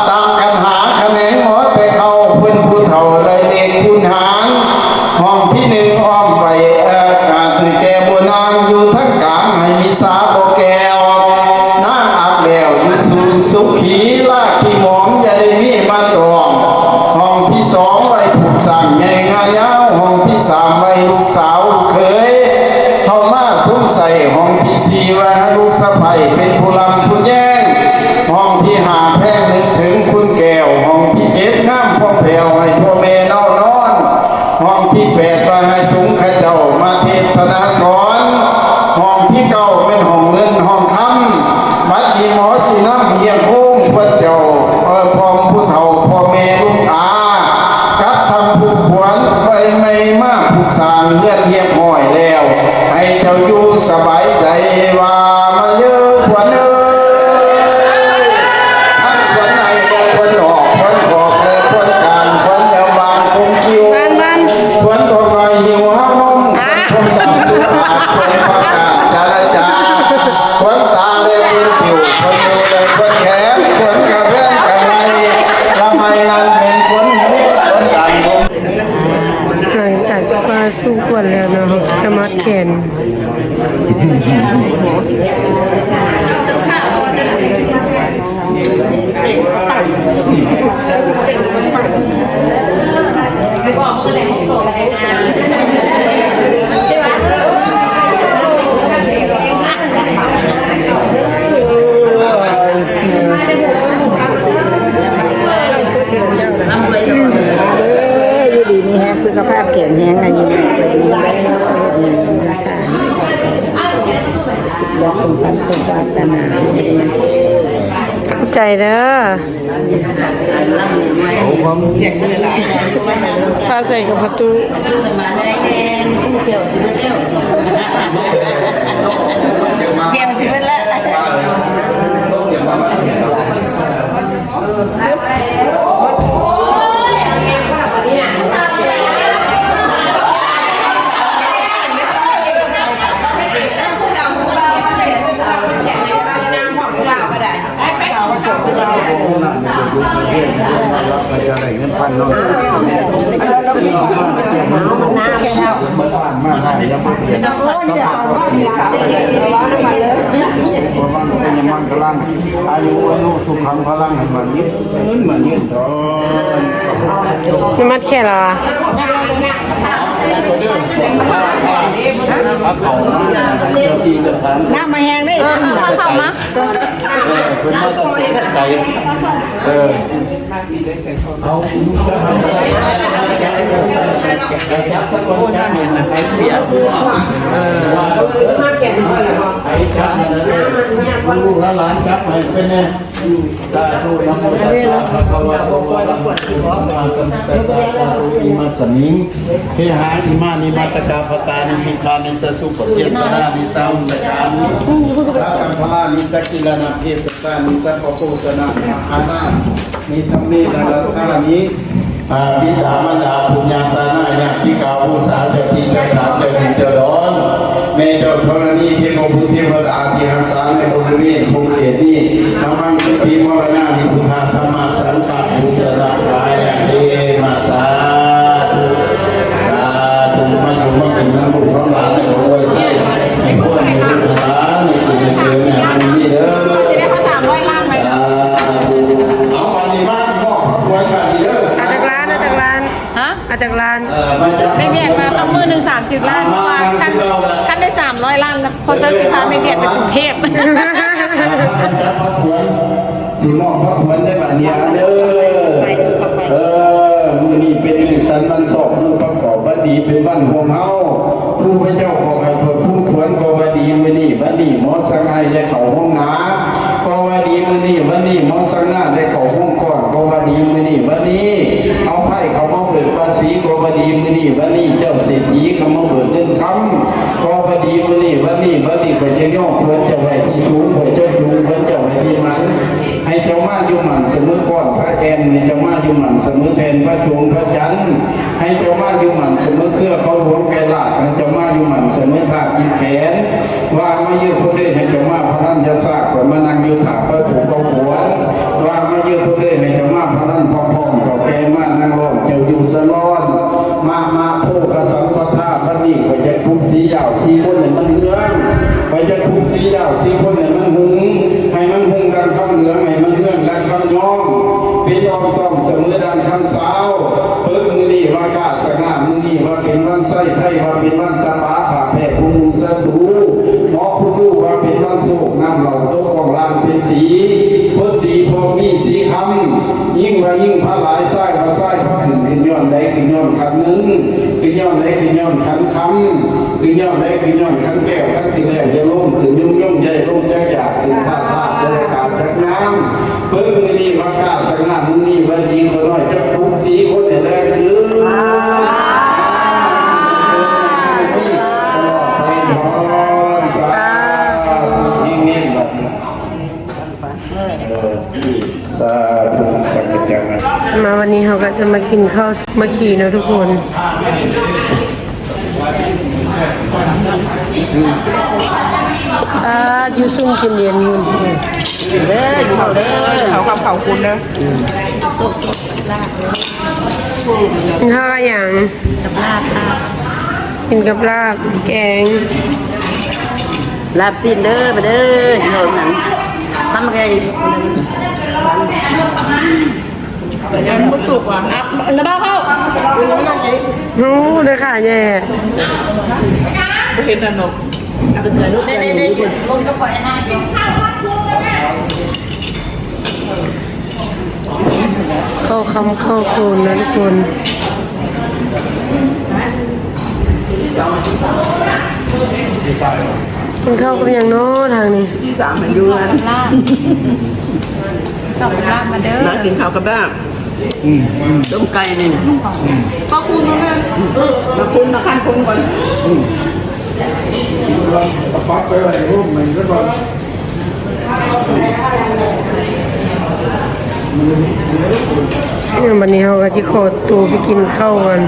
ຕາມກັນຫາຂະແໜງໝໍແຕ່ເກົ່າ ເພິ່ນຜູ້ເຖົ້າໄລ່ເລກຄູນຫານ ຫ້ອງທີໜຶ່ງອ້ອມໄວ້ ເອີ ການໃຫ້ແກ່ບົວນາງ ຢູ່ທາງກາງໃຫ້ມີສາບໍ່ແກ້ວ ນາງອາບແລ້ວຢູ່ສູນສຸຂີ ລາຂີ້ໝອງຢ່າໄດ້ມີມາຕ້ອງ ຫ້ອງທີສອງໄວ້ຜູກຊ້າງໃຫຍ່ງາຍາວ ຫ້ອງທີສາມໄວ້ລູກສາວລູກເຂີຍ ເຂົ້າມາຊົມໃຊ້ ຫ້ອງທີສີ່ໄວ້ໃຫ້ລູກສະໃພ້ເປັນຜູ້ລ້ຳຜູ້ແຍງ ຫ້ອງທີຫ້າແພງນຶກເຖິງຄຸນແກ້ວ ຫ້ອງທີເຈັດງາມພໍແປ້ວໃຫ້ພໍ່ແມ່ເນົານອນ ຫ້ອງທີແປດໄວ້ໃຫ້ສົງເຂົາເຈົ້າມາເທດສະໜາສອນ ຫ້ອງທີເກົ້າແມ່ນຫ້ອງເງິນຫ້ອງຄຳ ບັດນີ້ໝໍຊິນຳຮຽກໂຮມພວກເຈົ້າ ເອີ ພ້ອມຜູ້ເຖົ້າພໍ່ແມ່ລຸງອາ ກັບທັງຜູ້ຂວັນໃບໃໝ່ມາຜູກສ້າງເຮືອນຮຽບຮ້ອຍແລ້ວ ໃຫ້ເຈົ້າຢູ່ສະບາຍໃຈ ວ່າມາເດີຂວັນເອີຍ ທັງຂວັນໃນແລະຂວັນນອກ ຂວັນຂອບແລະຂວັນກາງ ຂວັນຍາມວາງຄົງຄິ້ວ ຂວັນພວກນ້ອຍຫິວຫາມອມ ຂວັນຄົນດຳດຸອາດ ຂວັນປະກາດຈາລະຈາ ຂວັນຕາແລະຂວັນຄິ້ວ ຂວັນມືແລະຂວັນແຂນ ຂວັນກະເຮືອນກະໄລ ລະໄມນັ້ນແມ່ນຂວັນເຮ ຂວັນກາງ ຫຼັງຈາກທີ່ວ່າສູ່ຂວັນແລ້ວເນາະ ຈະມາແຂນ ເດີ ຢູ່ດີມີແຮງ ສຸຂະພາບແຂງແຮງ ອາຍຸໝັ້ນຂວັນຍືນເດີ ເດີ ເດີ ເດີ ເດີ. ຂໍໃຫ້ສົມຄວາມປາດຖະໜາ. ຂອບໃຈເດີ. ພາໃສ່ກັບປະຕູ. ແຂ້ວຊິເບິດແລ້ວ ແຂ້ວຊິເບິດແລ້ວ. ອາຍຸ ວັນໂນ ສຸຂັງ ພະລັງ ໃຫ້ມັນຍືນ ໃຫ້ມັນຍືນເທີ້ນ. ມັນມັດແຂນລະວະ? ນ້ຳມາແຮງເດ້. ເອີ ເອີ ເຂົ້າມາ ເອີ ເອີ. ລູກຫຼານຈັບໃຫ້ເພິ່ນແດ່. ສາທຸ ນະໂມຕັດສະ ພະຄະວະໂຕ ອະລະຫະໂຕ ສຳມາສຳພຸດທັດສະ. ຈາທຸ ອິມັດສະມິງ ເຄຫາ ອິມານິ ມັດຕະກາ ພັດຕານິ ພິກຂານິ ສະສຸ ປະເພຊະນານິ ສາຫົດຕະການິ ສາກັມພະລານິ ສະກິລະນະ ເພຊະ ສານິ ສັບພະໂພຊະນະ ອາຫາຣານິ ທຳເມນະ ລັດຖານິ. ອາ ບິດາ ມານດາ ປຸນຍາຕານາ ຍາດຕິກາ ວງສາ ເຈົ້າທີ່ເຈົ້າທານ ເຈົ້າຖິ່ນເຈົ້າດອນ ແມ່ເຈົ້າທໍລະນີ ເທບພະພູມ ເທວະດາທີ່ຮັກສາໃນບໍລິເວນຂົງເຂດນີ້ ທຳມັງ ຕິ ມໍລະນາ ນິ ພຸດທາ ທຳມະ ສັງຄາ ປູຊະນະ ກາຍະ ເອມະ ສາທຸ ສາທຸ. ມາຢູ່ມາກິນນຳລູກນຳຫຼານ ໃຫ້ອວຍໄຊ ໃຫ້ພອນໃຫ້ລູກໃຫ້ຫຼານ ໃຫ້ກິນໃຫ້ເກີນໃຫ້ບຸນນີ້ເດີ. ຈະໄດ້ມາສາມຮ້ອຍລ້ານໄວ້ ສາທຸ. ເອົາ ບາດນີ້ມາມອບພະຄວັນບາດນີ້ເດີ. ເອົາຈັກລ້ານ ເອົາຈັກລ້ານ? ຮະ? ເອົາຈັກລ້ານ? ເອີ ມາຈັບ ແມ່ວຽດວ່າຕ້ອງມື້ໜຶ່ງສາມສິບລ້ານ ເພາະວ່າຄັນ ຄັນໄດ້ສາມຮ້ອຍລ້ານ ພໍ່ເຊີຊິພາແມ່ວຽດໄປກຸງເທບ. ມາຈັບພະຄວັນ ຊິມອບພະຄວັນໃນບາດນີ້ເດີ. ເອີ ມື້ນີ້ເປັນມື້ສັນວັນຊອກ ມື້ປະກອບວັນດີ ເປັນວັນຂອງເຮົາ. ຜູ້ພະເຈົ້າຂອງໃຫ້ເພິ່ນຄຸ້ມຄວນກໍວ່າດີມື້ນີ້ ວັນນີ້ໝໍສັງໄຫ້ໄດ້ເຂົ້າໂຮງໜາ ກໍວ່າດີມື້ນີ້ ວັນນີ້ໝໍສັງໜ້າໄດ້ເຂົ້າໂຮງກ້ອນ ກໍວ່າດີມື້ນີ້ ວັນນີ້ເອົາໄພ້ເຂົ້າມາເບີກພາສີ ກໍວ່າດີມື້ນີ້ ວັນນີ້ເຈົ້າເສດຖີເຂົ້າມາເບີກເງິນຄຳ ກໍວ່າດີມື້ນີ້ ວັນນີ້ ວັນນີ້ ຂ້ອຍຈະຍໍເພິ່ນເຈົ້າໄວ້ທີ່ສູງ ຂ້ອຍຈະຈູງເພິ່ນເຈົ້າໄວ້ທີ່ໝັ້ນ ໃຫ້ເຈົ້າມາຢູ່ໝັ້ນສະເໝີກ້ອນພະແອ່ນ ໃຫ້ເຈົ້າມາຢູ່ໝັ້ນສະເໝີແທ່ນພະຈົງພະຈັນ ໃຫ້ເຈົ້າມາຢູ່ໝັ້ນສະເໝີເຄືອເຂົາຫຼວງໄກລາດ ໃຫ້ເຈົ້າມາຢູ່ໝັ້ນສະເໝີທາດອິນແຂນ. ວ່າມາເຢີພຸ້ນເດີ ໃຫ້ເຈົ້າມາພະນັນຢາຊາກ ຂ້ອຍມານັ່ງຢູ່ຖ້າໄຟຜູກເອົາຂວນ. ວ່າມາເຢີພຸ້ນເດີ ໃຫ້ເຈົ້າມາພະນັນພ້ອມໆ ເຖົ້າແກ່ມານັ່ງລ້ອມເຈົ້າຢູ່ສະຫຼອນ. ມາ ມາໂພກະສັມປະທາ ບັດນີ້ຂ້ອຍຈະປຸກສີຢາວສີ່ຄົນໃຫ້ມັນເຮືອງ ຂ້ອຍຈະປຸກສີຢາວສີ່ຄົນໃຫ້ມັນຮຸ່ງ ໃຫ້ມັນຮຸ່ງດັ່ງຄຳເຫຼືອງ ໃຫ້ມັນເຮືອງດັ່ງຄຳຍ້ອງ ເປັນອອງຕ້ອງສະເໝີດັ່ງຄຳສາວ. ປຶກມື້ນີ້ວ່າກ້າສະຫງ່າ ມື້ນີ້ວ່າເປັນວັນໄຊໄທ ວ່າເປັນວັນຕະປາ ຜາກແຜ່ຜູ້ມຸງສັດຕູ ໝໍຜູ້ຮູ້ວ່າເປັນວັນໂຊກ ນ້ຳເຫຼົ້າຕົກອອງລາງເປັນສີ ພົດດີພົດມີສີຄຳ ຍິງວ່າຍິງພະຫຼາຍ ຊາຍວ່າຊາຍພະຂຶ້ນ ຂຶ້ນຍ້ອນໃດ ຂຶ້ນຍ້ອນຂັນເງິນ ຂຶ້ນຍ້ອນໃດ ຂຶ້ນຍ້ອນຂັນຄຳ ຂຶ້ນຍ້ອນໃດ ຂຶ້ນຍ້ອນຂັນແກ້ວ ຂັນຂຶ້ນແລ້ວຢ່າລົງ ຂຶ້ນຍົງໆ ຢ່າໃຫ້ລົງຈັກຢາກ ຂຶ້ນພາດທາດ ຢ່າໄດ້ຂາດຈັກຍາມ. ປຶກມື້ນີ້ວ່າກ້າສະຫງ່າ ມື້ນີ້ວ່າດີ ຂ້ານ້ອຍຈະປຸກສີຄົນໃຫ້ແລຄືນ ສາທຸ ເຮງໆ ບັດນີ້. ສາທຸ ສັກກະຈັງນະ. ມາວັນນີ້ເຮົາກໍຈະມາກິນເຂົ້າສາມັກຄີເນາະທຸກຄົນ. ອາ ຢູ່ຊຸ່ມກິນເຢັນຢູ່ ກິນເດີ ກິນເຂົ້າເດີ ເຂົ້າຄ່ຳເຂົ້າຄຸນເດີ. ກິນເຂົ້າກັບຫຍັງ? ກັບລາບ ກິນກັບລາບ ແກງ ລາບຊີ້ນເດີ ມາເດີ ກິນເຂົ້ານຳ ທຳແກງ ຍັງບໍ່ສຸກຫວາ? ອັບ ອັນນະ ບ່າວເຂົ້າ ໂອ້ ໄດ້ຂາແຍ່ ບໍ່ເຫັນອັນນົກ ເດ້ໆໆ ລົງກັບຂ້ອຍອັນນັ້ນຢູ່. ເຂົ້າຄ່ຳເຂົ້າຄູນນະທຸກຄົນ. ກິນເຂົ້າກັບຫຍັງເນາະທາງນີ້? ສາມໃຫ້ຢູ່ເຮືອນ ກັບລາບ ກັບລາບ ມາເດີ ມາກິນເຂົ້າກັບລາບ. ອືມ ອືມ ຕົ້ມໄກ່ນີ້ ອືມ ມາຄູນ ມາຄູນ ມາຂັ້ນຄູນກ່ອນ. ອືມ ປັກໄປໄວ້ໃນຮົ່ມມັນຊະກ່ອນ. ແລ້ວບັດນີ້ເຮົາກໍຊິຂໍຕົວໄປກິນເຂົ້າກັນ.